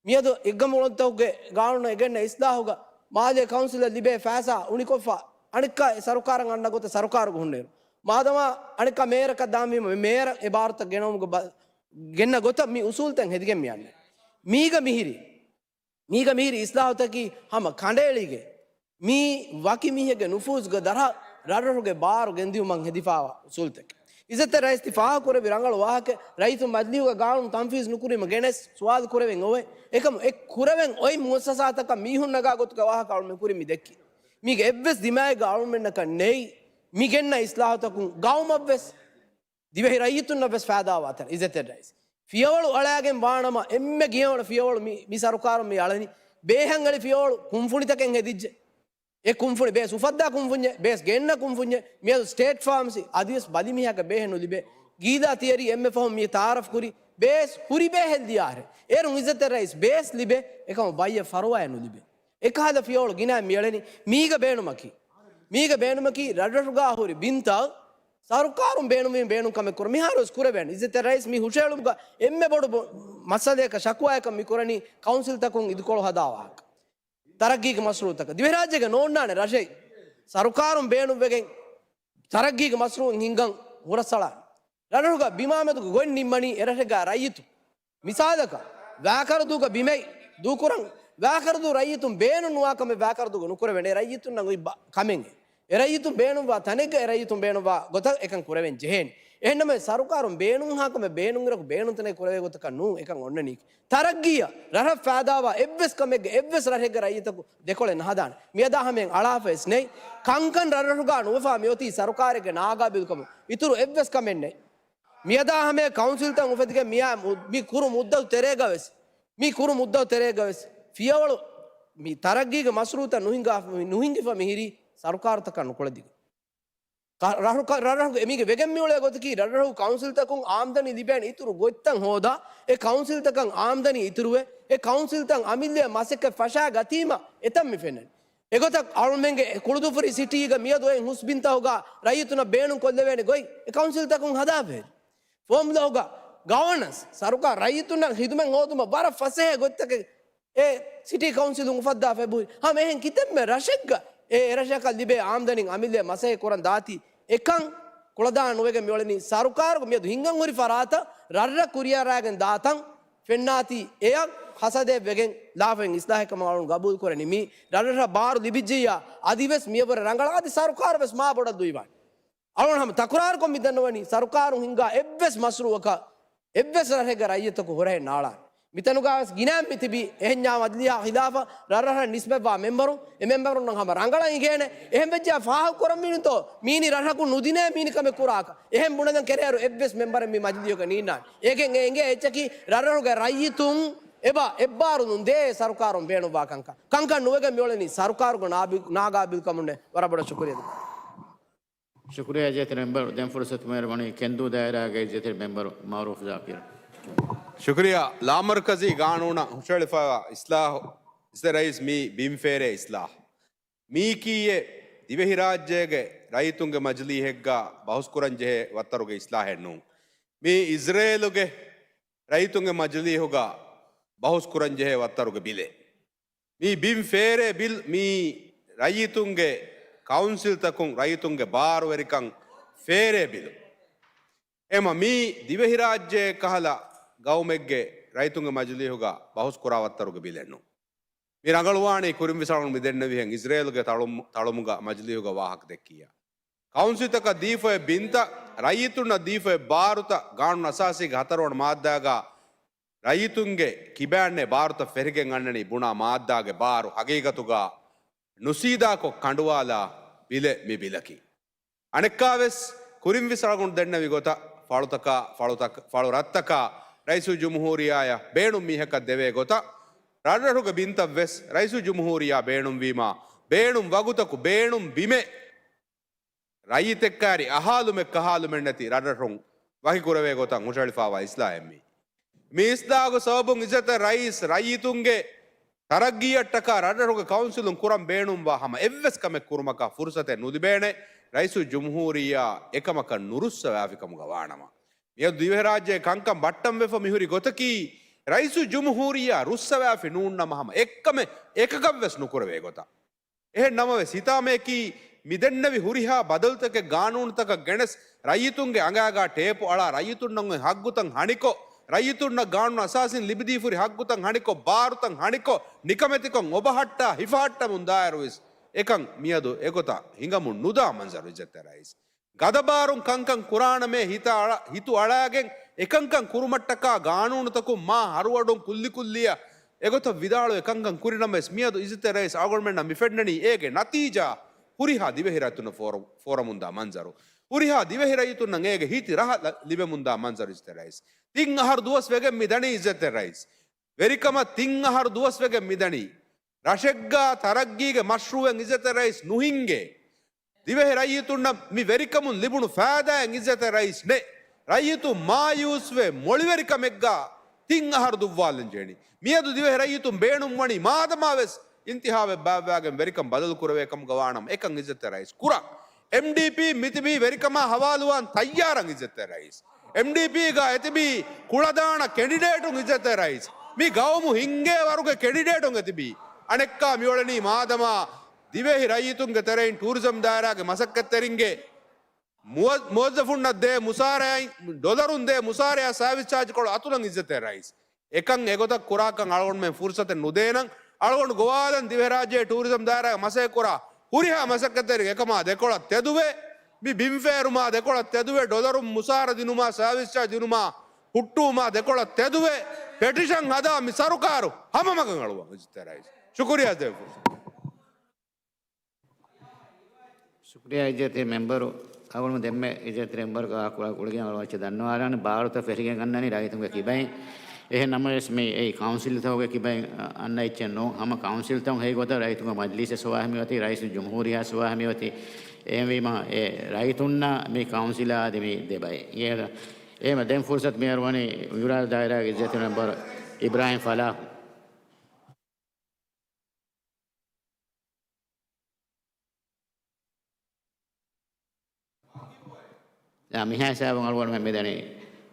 މިއަދު އެއްގަމުޅުންތަކުގެ ގާނޫނަށް އެނގެން އިސްލާހުގަ މާލޭ ކައުންސިލަށް ލިބޭ ފައިސާ އުނިކޮށްފަ، އަނެއްކާ އެ ސަރުކާރަށް އަންނަ ގޮތަށް ސަރުކާރުގަ ހުންނައިރު، މާދަމާ އަނެއްކާ މޭޔަރަކަށް ދާންވީމަ، މޭޔަރަށް އެ ބާރުތައް ގެނައުމުގެ ބަ-، ގެންނަ ގޮތަށް މި އުސޫލުތައް ހެދިގެން މި އަންނަ. މީގަ މިހިރީ، މީގަ މިހިރީ އިސްލާހުތަކީ ހަމަ ކަނޑައެޅިގެން މީ ވަކި މީހެއްގެ ނުފޫޒުގެ ދަށަށް ރަށްރަށުގެ ބާރު ގެންދިއުމަށް ހެދިފައިވާ އުސޫލުތަކެއް. އިއްޒަތްތެރި ރައީސް ތި ފާހަގަކުރެއްވި ރަނގަޅު ވާހަކަ، ރައްޔިތުން މަޖިލީހުގަ ގާނޫނު ތަންފީޒު ނުކުރީމަ ގެނެސް ސުވާލު ކުރެވެން އޮވޭ. އެކަމު އެ ކުރެވެން އޮތް މުއައްސަސާތަކަށް މީހުން ނަގާ ގޮތުގެ ވާހަކަ އަޅުމެން ކުރިން މި ދެއްކީ. މީގެ އެއްވެސް ދިމާއެއްގަ އަޅުމެންނަކަށް ނެތް މި ގެންނަ އިސްލާހުތަކުން ގައުމަށްވެސް، ދިވެހި ރައްޔިތުންނަށްވެސް ފައިދާވާތަން. އިއްޒަތްތެރި ރައީސް، ފިޔަވަޅު އަޅާގެން ވާނަމަ، އެންމެ ގިޔަވަޅު ފިޔަވަޅު މި، މި ސަރުކާރުން މި އަޅަނީ، ބޭހަށް އެޅި ފިޔަވަޅު ކުންފުނިތަކެއް ހެދިއްޖެ. އެ ކުންފުނި ބޭސް އުފައްދާ ކުންފުންޏެއް، ބޭސް ގެންނަ ކުންފުންޏެއް، މިއަދު ސްޓޭޓް ފާމަސީ އަދިވެސް ބަލިމީހަކަށް ބޭހެއް ނުލިބޭ. ގީލާ ތިޔަރީ އެންމެ ފަހުން މި ތައާރަފް ކުރި ބޭސް ހުރި ބޭހެއް ލިޔާހެ. އޭރުން އިއްޒަތްތެރި ރައީސް ބޭސް ލިބޭ، އެކަމަށް ބައްޔަށް ފަރުވާއެއް ނުލިބޭ. އެކަހަލަ ފިޔަވަޅު ގިނައިން މިއެޅެނީ. މީގަ ބޭނުމަކީ، މީގަ ބޭނުމަކީ ރަށްރަށުގާ ހުރި ބިންތައް ސަރުކާރުން ބޭނުންވީ ބޭނުން ކަމެއް ކުރަން. މިހާރުވެސް ކުރެވޭނެ. އިއްޒަތްތެރި ރައީސް މި ހުށައެޅުމުގަ އެންމެ ބޮޑު ބޮ-، މައްސަލަޔަކަށް ޝަކުވާޔަކަށް މި ކުރަނީ ކައުންސިލްތަކުން އިދިކޮޅު ހަދާ ވާހަކަ. ތަރައްގީގެ މަޝްރޫއުތަކަށް ދިވެހިރާއްޖޭގަ ނޯންނާނެ ރަށެއް ސަރުކާރުން ބޭނުންވެގެން ތަރައްގީގެ މަޝްރޫއު ހިންގަން ހުރަސްއަޅާނެ. ރަށްރަށުގަ ބިމާމެދުގަ ގޮތް ނިންމަނީ އެރަށެއްގަ ރައްޔިތު. މިސާލަކަށް، ވާކަރަދޫގަ ބިމެއް ދޫކުރަން، ވާކަރަދޫ ރައްޔިތުން ބޭނުން ނުވާ ކަމެއް ވާކަރަދޫގަ ނުކުރެވޭނެ. އެ ރައްޔިތުންނަށް އޮތް ބަ-، ކަމެއް. އެ ރައްޔިތުން ބޭނުންވާ ތަނެއްގަ އެ ރައްޔިތުން ބޭނުންވާ ގޮތަށް އެކަން ކުރެވެން ޖެހޭނެ. އެހެންނަމަވެސް ސަރުކާރުން ބޭނުންހާ ކަމެއް ބޭނުންއިރަކު ބޭނުންތަނެއް ކުރެވޭ ގޮތަކަށް ނޫން އެކަން އޮންނަނީކީ. ތަރައްގީއަށް ރަށަށް ފައިދާވާ އެއްވެސް ކަމެއްގެ އެއްވެސް ރަށެއްގެ ރައްޔިތަކު ދެކޮޅެއް ނަހަދާނެ. މިއަދާ ހަމައިން އަޅާފަވެސް ނެތް. ކަންކަން ރަށްރަށުގާ ނުވެފާ މިއޮތީ ސަރުކާރެއްގެ ނާގާބިލްކަމުން. އިތުރު އެއްވެސް ކަމެއް ނެތް. މިއަދާ ހަމައިން ކައުންސިލްތައް އުފެދިގެން މިއާ މު-، މި ކުރު މުއްދަތު ތެރޭގަވެސް، މި ކުރު މުއްދަތު ތެރޭގަވެސް ފިޔަވަޅު މި ތަރައްގީގެ މަޝްރޫއުތައް ނުހިނގާ-، ނުހިނގިފަ މިހިރީ ސަރުކާރުތަކާ ނުކުޅެދިގެން. ކަ-، ރަށު-، ކަ-، ރަށްރަށުގެ މީގެ ވެގެން މިއުޅޭ ގޮތަކީ، ރަށްރަށު ކައުންސިލްތަކުން އާމްދަނީ ލިބޭނެ އިތުރު ގޮތްތައް ހޯދާ، އެ ކައުންސިލްތަކަށް އާމްދަނީ އިތުރުވެ، އެ ކައުންސިލްތައް އަމިއްލައަށް މަސައްކަތް ފަށާ ގަތީމަ އެތަން މި ފެންނަނީ. އެގޮތަށް އަޅުމެންގެ ކުޅުދުއްފުރި ސިޓީގަ މިއަދު އޮތް ހުސް ބިންތަކުގަ ރައްޔިތުންނަށް ބޭނުން ކޮށްލެވޭނެ ގޮތް އެ ކައުންސިލްތަކުން ހަދާފައި. ފޯމްލޯގަ ގަވަނަންސް، ސަރުކާރު ރައްޔިތުންނަށް ހިދުމަތް ހޯދުމަށް ވަރަށް ފަސޭހަ ގޮތްތަކެއް އެ ސިޓީ ކައުންސިލުން އުފައްދާފައި ބުހި. ހަމަ އެހެން ކިތަންމެ ރަށެއްގަ އެ ރަށަކަށް ލިބޭ އާމްދަނީ އަމިއްލައަށް މަސައްކަތް ކުރަން ދާތީ އެކަން ކުޅަދާނަ ނުވެގެން މިއުޅެނީ. ސަރުކާރުގެ މިއަދު ހިންގަން ހުރި ފަރާތަށް ރަށްރަށް ކުރިއަރާގެން ދާތަން ފެންނާތީ އެއަށް ހަސަދައެއް ވެގެން ލާފައިން އިސްލާހެއް ކަމަށް އަޅުން ގަބޫލު ކުރަނީ. މި ރަށްރަށަށް ބާރު ލިބިއްޖެއްޔާ އަދިވެސް މިޔަށްވުރެ ރަނގަޅާ އަދި ސަރުކާރު ވެސް މާ ބޮޑަށް ދުއިވާނެ. އަޅުން ހަމަ ތަކުރާރުކޮށް މި ދަންނަވަނީ، ސަރުކާރުން ހިންގާ އެއްވެސް މަޝްރޫއަކަށް އެއްވެސް ރަށެއްގެ ރައްޔިތަކު ހުރަހެއް ނާޅާނެ. މިތަނުގަވެސް ގިނައިން މިތިބީ އެހެންޏާ މަޖިލީހާ ޚިލާފަށް ރަށްރަށަށް ނިސްބަތްވާ މެމްބަރުން، އެ މެމްބަރުންނަށް ހަމަ ރަނގަޅަށް އިނގޭނެ. އެހެން ވެއްޖާ ފާހަގަ ކުރަންވީނުތޯ މީނި ރަށަކުން ނުދިނޭ މީނި ކަމެއް ކުރާކަށް. އެހެން ބުނެލަން ކެރޭއިރު އެއްވެސް މެމްބަރެއް މި މަޖިލީހުގަ ނީންނާނެ. އޭގެން އެ އެނގޭ އެއްޗަކީ ރަށްރަށުގެ ރައްޔިތުން އެބަ އެއްބާރުލުން ދޭ ސަރުކާރުން ބޭނުންވާ ކަންކަން. ކަންކަން ނުވެގެން މިއުޅެނީ ސަރުކާރުގެ ނާބި-، ނާގާބިލްކަމުންނޭ. ވަރަށް ބޮޑަށް ޝުކުރިއްޔާ ދެއްވާ. ޝުކުރިއްޔާ އިއްޒަތްތެރި މެމްބަރު. ދެން ފުރުސަތު މިއުޅެނީ ކެންދޫ ދާއިރާގެ އިއްޒަތްތެރި މެމްބަރު މައުރޫފް ޒާކިރު. ޝުކުރިއްޔާ. ލާމަރުކަޒީ ގާނޫނަށް ހުށައެޅިފައިވާ އިސްލާހު، އިއްޒަތްތެރި ރައީސް މީ ބިން ފޭރޭ އިސްލާހު. މީކީއެއް ދިވެހިރާއްޖޭގެ ރައްޔިތުންގެ މަޖިލީހެއްގަ ބަހުސްކުރަންޖެހޭ ވައްތަރުގެ އިސްލާހެއް ނޫން. މީ އިޒްރޭލުގެ ރައްޔިތުންގެ މަޖިލީހުގަ ބަހުސްކުރަންޖެހޭ ވައްތަރުގެ ބިލެއް. މީ ބިން ފޭރޭ ބިލް، މީ ރައްޔިތުންގެ ކައުންސިލްތަކުން ރައްޔިތުންގެ ބާރުވެރިކަން ފޭރޭ ބިލު. އެމަ މީ ދިވެހިރާއްޖެ ކަހަލަ ގައުމެއްގެ ރައްޔިތުންގެ މަޖިލީހުގަ ބަހުސްކުރާ ވައްތަރުގެ ބިލެއް ނޫން. މި ރަނގަޅުވާނީ ކުރިން ވިސްނަން މި ދެންނެވިހެން އިޒްރޭލުގެ ތަޅުމު-، ތަޅުމުގަ މަޖިލީހުގަ ވާހަކަ ދެއްކިއްޔާ. ކައުންސިލްތަކަށް ދީފައި ބިންތައް، ރައްޔިތުންނަށް ދީފައި ބާރުތައް، ގާނޫނު އަސާސީގެ ހަތަރުވަނަ މާއްދާގަ ރައްޔިތުންގެ ކިބައިންނޭ ބާރުތައް ފެށިގެން އަންނަނީ ބުނާ މާއްދާގެ ބާރު ހަގީގަތުގަ ނުސީދާކޮށް ކަނޑުވާލާ ބިލެއް މި ބިލަކީ. އަނެއްކާވެސް ކުރިން ވިސްނަން ދެންނެވި ގޮތަށް ފަޅުތަކާ، ފަޅުތަކ-، ފަޅު ރަށްތަކާ ރައީސުލްޖުމްހޫރިއްޔާއަށް ބޭނުން މީހަކަށް ދެވޭ ގޮތަށް ރަށްރަށުގެ ބިންތައްވެސް ރައީސުލްޖުމްހޫރިއްޔާ ބޭނުންވީމާ، ބޭނުން ވަގުތަކު ބޭނުން ބިމެއް ރައްޔިތެއް ކައިރި އަހާލުމެއް ކަހާލުމެއް ނެތި ރަށްރަށުން ވަކިކުރެވޭ ގޮތަށް ހުށައެޅިފައިވާ އިސްލާހެއް މީ. މި އިސްލާހުގެ ސަބަބުން އިއްޒަތްތެރި ރައީސް ރައްޔިތުންގެ ތަރައްގީއަށްޓަކާ ރަށްރަށުގެ ކައުންސިލުން ކުރަން ބޭނުންވާ ހަމަ އެއްވެސް ކަމެއް ކުރުމަކަށް ފުރުސަތެއް ނުލިބޭނެ، ރައީސުލްޖުމްހޫރިއްޔާ އެކަމަކަށް ނުރުއްސަވާފިކަމުގަ ވާނަމަ. މިއަދު ދިވެހިރާއްޖޭގެ ކަންކަން ބައްޓަންވެފަ މިހުރި ގޮތަކީ، ރައީސުލްޖުމްހޫރިއްޔާ ރުއްސަވާފި ނޫންނަމަ ހަމަ އެއްކަމެއް އެކަކަށްވެސް ނުކުރެވޭ ގޮތަށް. އެހެން ނަމަވެސް، ހިތާމަޔަކީ މިދެންނެވި ހުރިހާ ބަދަލުތަކެއް ގާނޫނުތަކަށް ގެނެސް، ރައްޔިތުންގެ އަނގައިގާ ޓޭޕު އަޅާ، ރައްޔިތުންނަށް އޮތް ހައްގުތައް ހަނިކޮށް، ރައްޔިތުންނަށް ގާނޫނު އަސާސީން ލިބިދީފުރި ހައްގުތައް ހަނިކޮށް، ބާރުތައް ހަނިކޮށް، ނިކަމެތިކޮށް އޮބަހައްޓާ ހިފަހައްޓަމުން ދާއިރުވެސް އެކަން މިއަދު އެގޮތަށް ހިނގަމުން ނުދާ މަންޒަރު އިއްޒަތްތެރި ރައީސް. ގަދަބާރުން ކަންކަން ކުރާނަމޭ ހިތަށް އަޅަ-، ހިތު އަޅާގެން އެކަންކަން ކުރުމަށްޓަކާ ގާނޫނުތަކުން މާ ހަރުއަޑުން ކުއްލިކުއްލިއަށް އެގޮތަށް ވިދާޅުވެ ކަންކަން ކުރިނަމަވެސް، މިއަދު އިއްޒަތްތެރި ރައީސް އަޅުގަނޑުމެންނަށް މި ފެންނަނީ އޭގެ ނަތީޖާ ހުރިހާ ދިވެހި ރައްޔިތުންނަށް ފޯރ-، ފޯރަމުންދާ މަންޒަރު. ހުރިހާ ދިވެހި ރައްޔިތުންނަށް އޭގެ ހިތި ރަހަ ލަ-، ލިބެމުންދާ މަންޒަރު އިޒްތެ ރައީސް. ތިން އަހަރު ދުވަސް ވެގެން މި ދަނީ އިޒްތެ ރައީސް. ވެރިކަމަށް ތިން އަހަރު ދުވަސް ވެގެން މި ދަނީ. ރަށެއްގާ ތަރައްގީގެ މަޝްރޫއެއް އިޒްތެ ރައީސް ނުހިންގޭ. ދިވެހި ރައްޔިތުންނަށް މި ވެރިކަމުން ލިބުނު ފައިދާއެއް އިޒްތެ ރައީސް ނެ. ރައްޔިތުން މާޔޫސްވެ މޮޅިވެރިކަމެއްގާ ތިން އަހަރު ދުއްވާލަން ޖެހެނީ. މިއަދު ދިވެހި ރައްޔިތުން ބޭނުންވަނީ މާދަމާވެސް އިންތިހާބެއް ބާއްވާގެން ވެރިކަން ބަދަލު ކުރެވޭ ކަމުގަ ވާނަމަ އެކަން އިޒްތެ ރައީސް ކުރާ. އެމްޑީޕީ މިތިބީ ވެރިކަމާ ހަވާލުވާން ތައްޔާރަށް އިޒްތެ ރައީސް. އެމްޑީޕީގަ އެތިބީ ކުޅަދާނަ ކެނޑިޑޭޓުން އިޒްތެ ރައީސް. މި ގައުމު ހިންގޭ ވަރުގެ ކެނޑިޑޭޓުން އެތިބީ. އަނެއްކާ މިއުޅެނީ މާދަމާ ދިވެހި ރައްޔިތުންގެ ތެރެއިން ޓޫރިޒަމް ދާއިރާގެ މަސައްކަތްތެރިންގެ މުވަ-، މުވައްޒަފުންނަށް ދޭ މުސާރައިން ޑޮލަރުން ދޭ މުސާރަޔާ ސާވިސް ޗާޖްކޮޅު އަތުލަން އިޒްތެ ރައީސް. އެކަން އެގޮތަށް ކުރާކަން އަޅުގަނޑުމެން ފުރުސަތެއް ނުދޭނަން. އަޅުގަނޑު ގޮވާލަން ދިވެހިރާއްޖޭ ޓޫރިޒަމް ދާއިރާގެ މަސައްކަތްކުރާ ހުރިހާ މަސައްކަތްތެރިން އެކަމާ ދެކޮޅަށް ތެދުވެ، މި ބިން ފޭރުމާ ދެކޮޅަށް ތެދުވެ، ޑޮލަރުން މުސާރަ ދިނުމާ ސާވިސް ޗާޖް ދިނުމާ ހުއްޓުވުމާ ދެކޮޅަށް ތެދުވެ، ޕެޓިޝަން ހަދާ މި ސަރުކާރު ހަމަ މަގަށް އަޅުވަން އިޒްތެ ރައީސް. ޝުކުރިއްޔާ ދޭ ފުރުސަތު. ޝުކުރިއްޔާ އިއްޒަތްތެރި މެމްބަރު. އަޅުގަނޑު ދެންމެ އިއްޒަތްތެރި މެމްބަރުގެ ވާހަކަ ގުޅިގެން އަޅުގަނޑު ދަންނަވާލާނެ ބާރުތައް ފެށިގެން އަންނަނީ ރައްޔިތުންގެ ކިބައިން. އެހެން ނަމަވެސް މި އެއީ ކައުންސިލްތަކުގެ ކިބައިން އަންނަ އެއްޗެއް ނޫން. ހަމަ ކައުންސިލްތައް ހެޔޮ ގޮތަށް ރައްޔިތުންގެ މަޖްލީސް ސުވާހަމަވަތީ، ރައީސުލް ޖުމްހޫރިއްޔާ ސުވާހަމަވަތީ. އެހެންވީމަ އެ ރައްޔިތުންނަށް މި ކައުންސިލާ އަދި މި ދެބައި. އެހެން އެހެމަ ދެން ފުރުސަތު މިހާރު ވަނީ ވިއުރާ ދާއިރާގެ އިއްޒަތްތެރި މެމްބަރު އިބްރާހިމް ފަލާހް. އާ، މިހާ ހިސާބުން އަޅުގަނޑުމެން މިދަނީ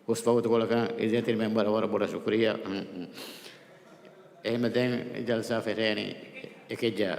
ހުސް ވަގުތުކޮޅަކަށް. އިއްޒަތްތެރި މެމްބަރަށް ވަރަށް ބޮޑަށް ޝުކުރިއްޔާ. އެހެމަ ދެން ޖަލްސާ ފެށޭނީ އެކެއްޖާ.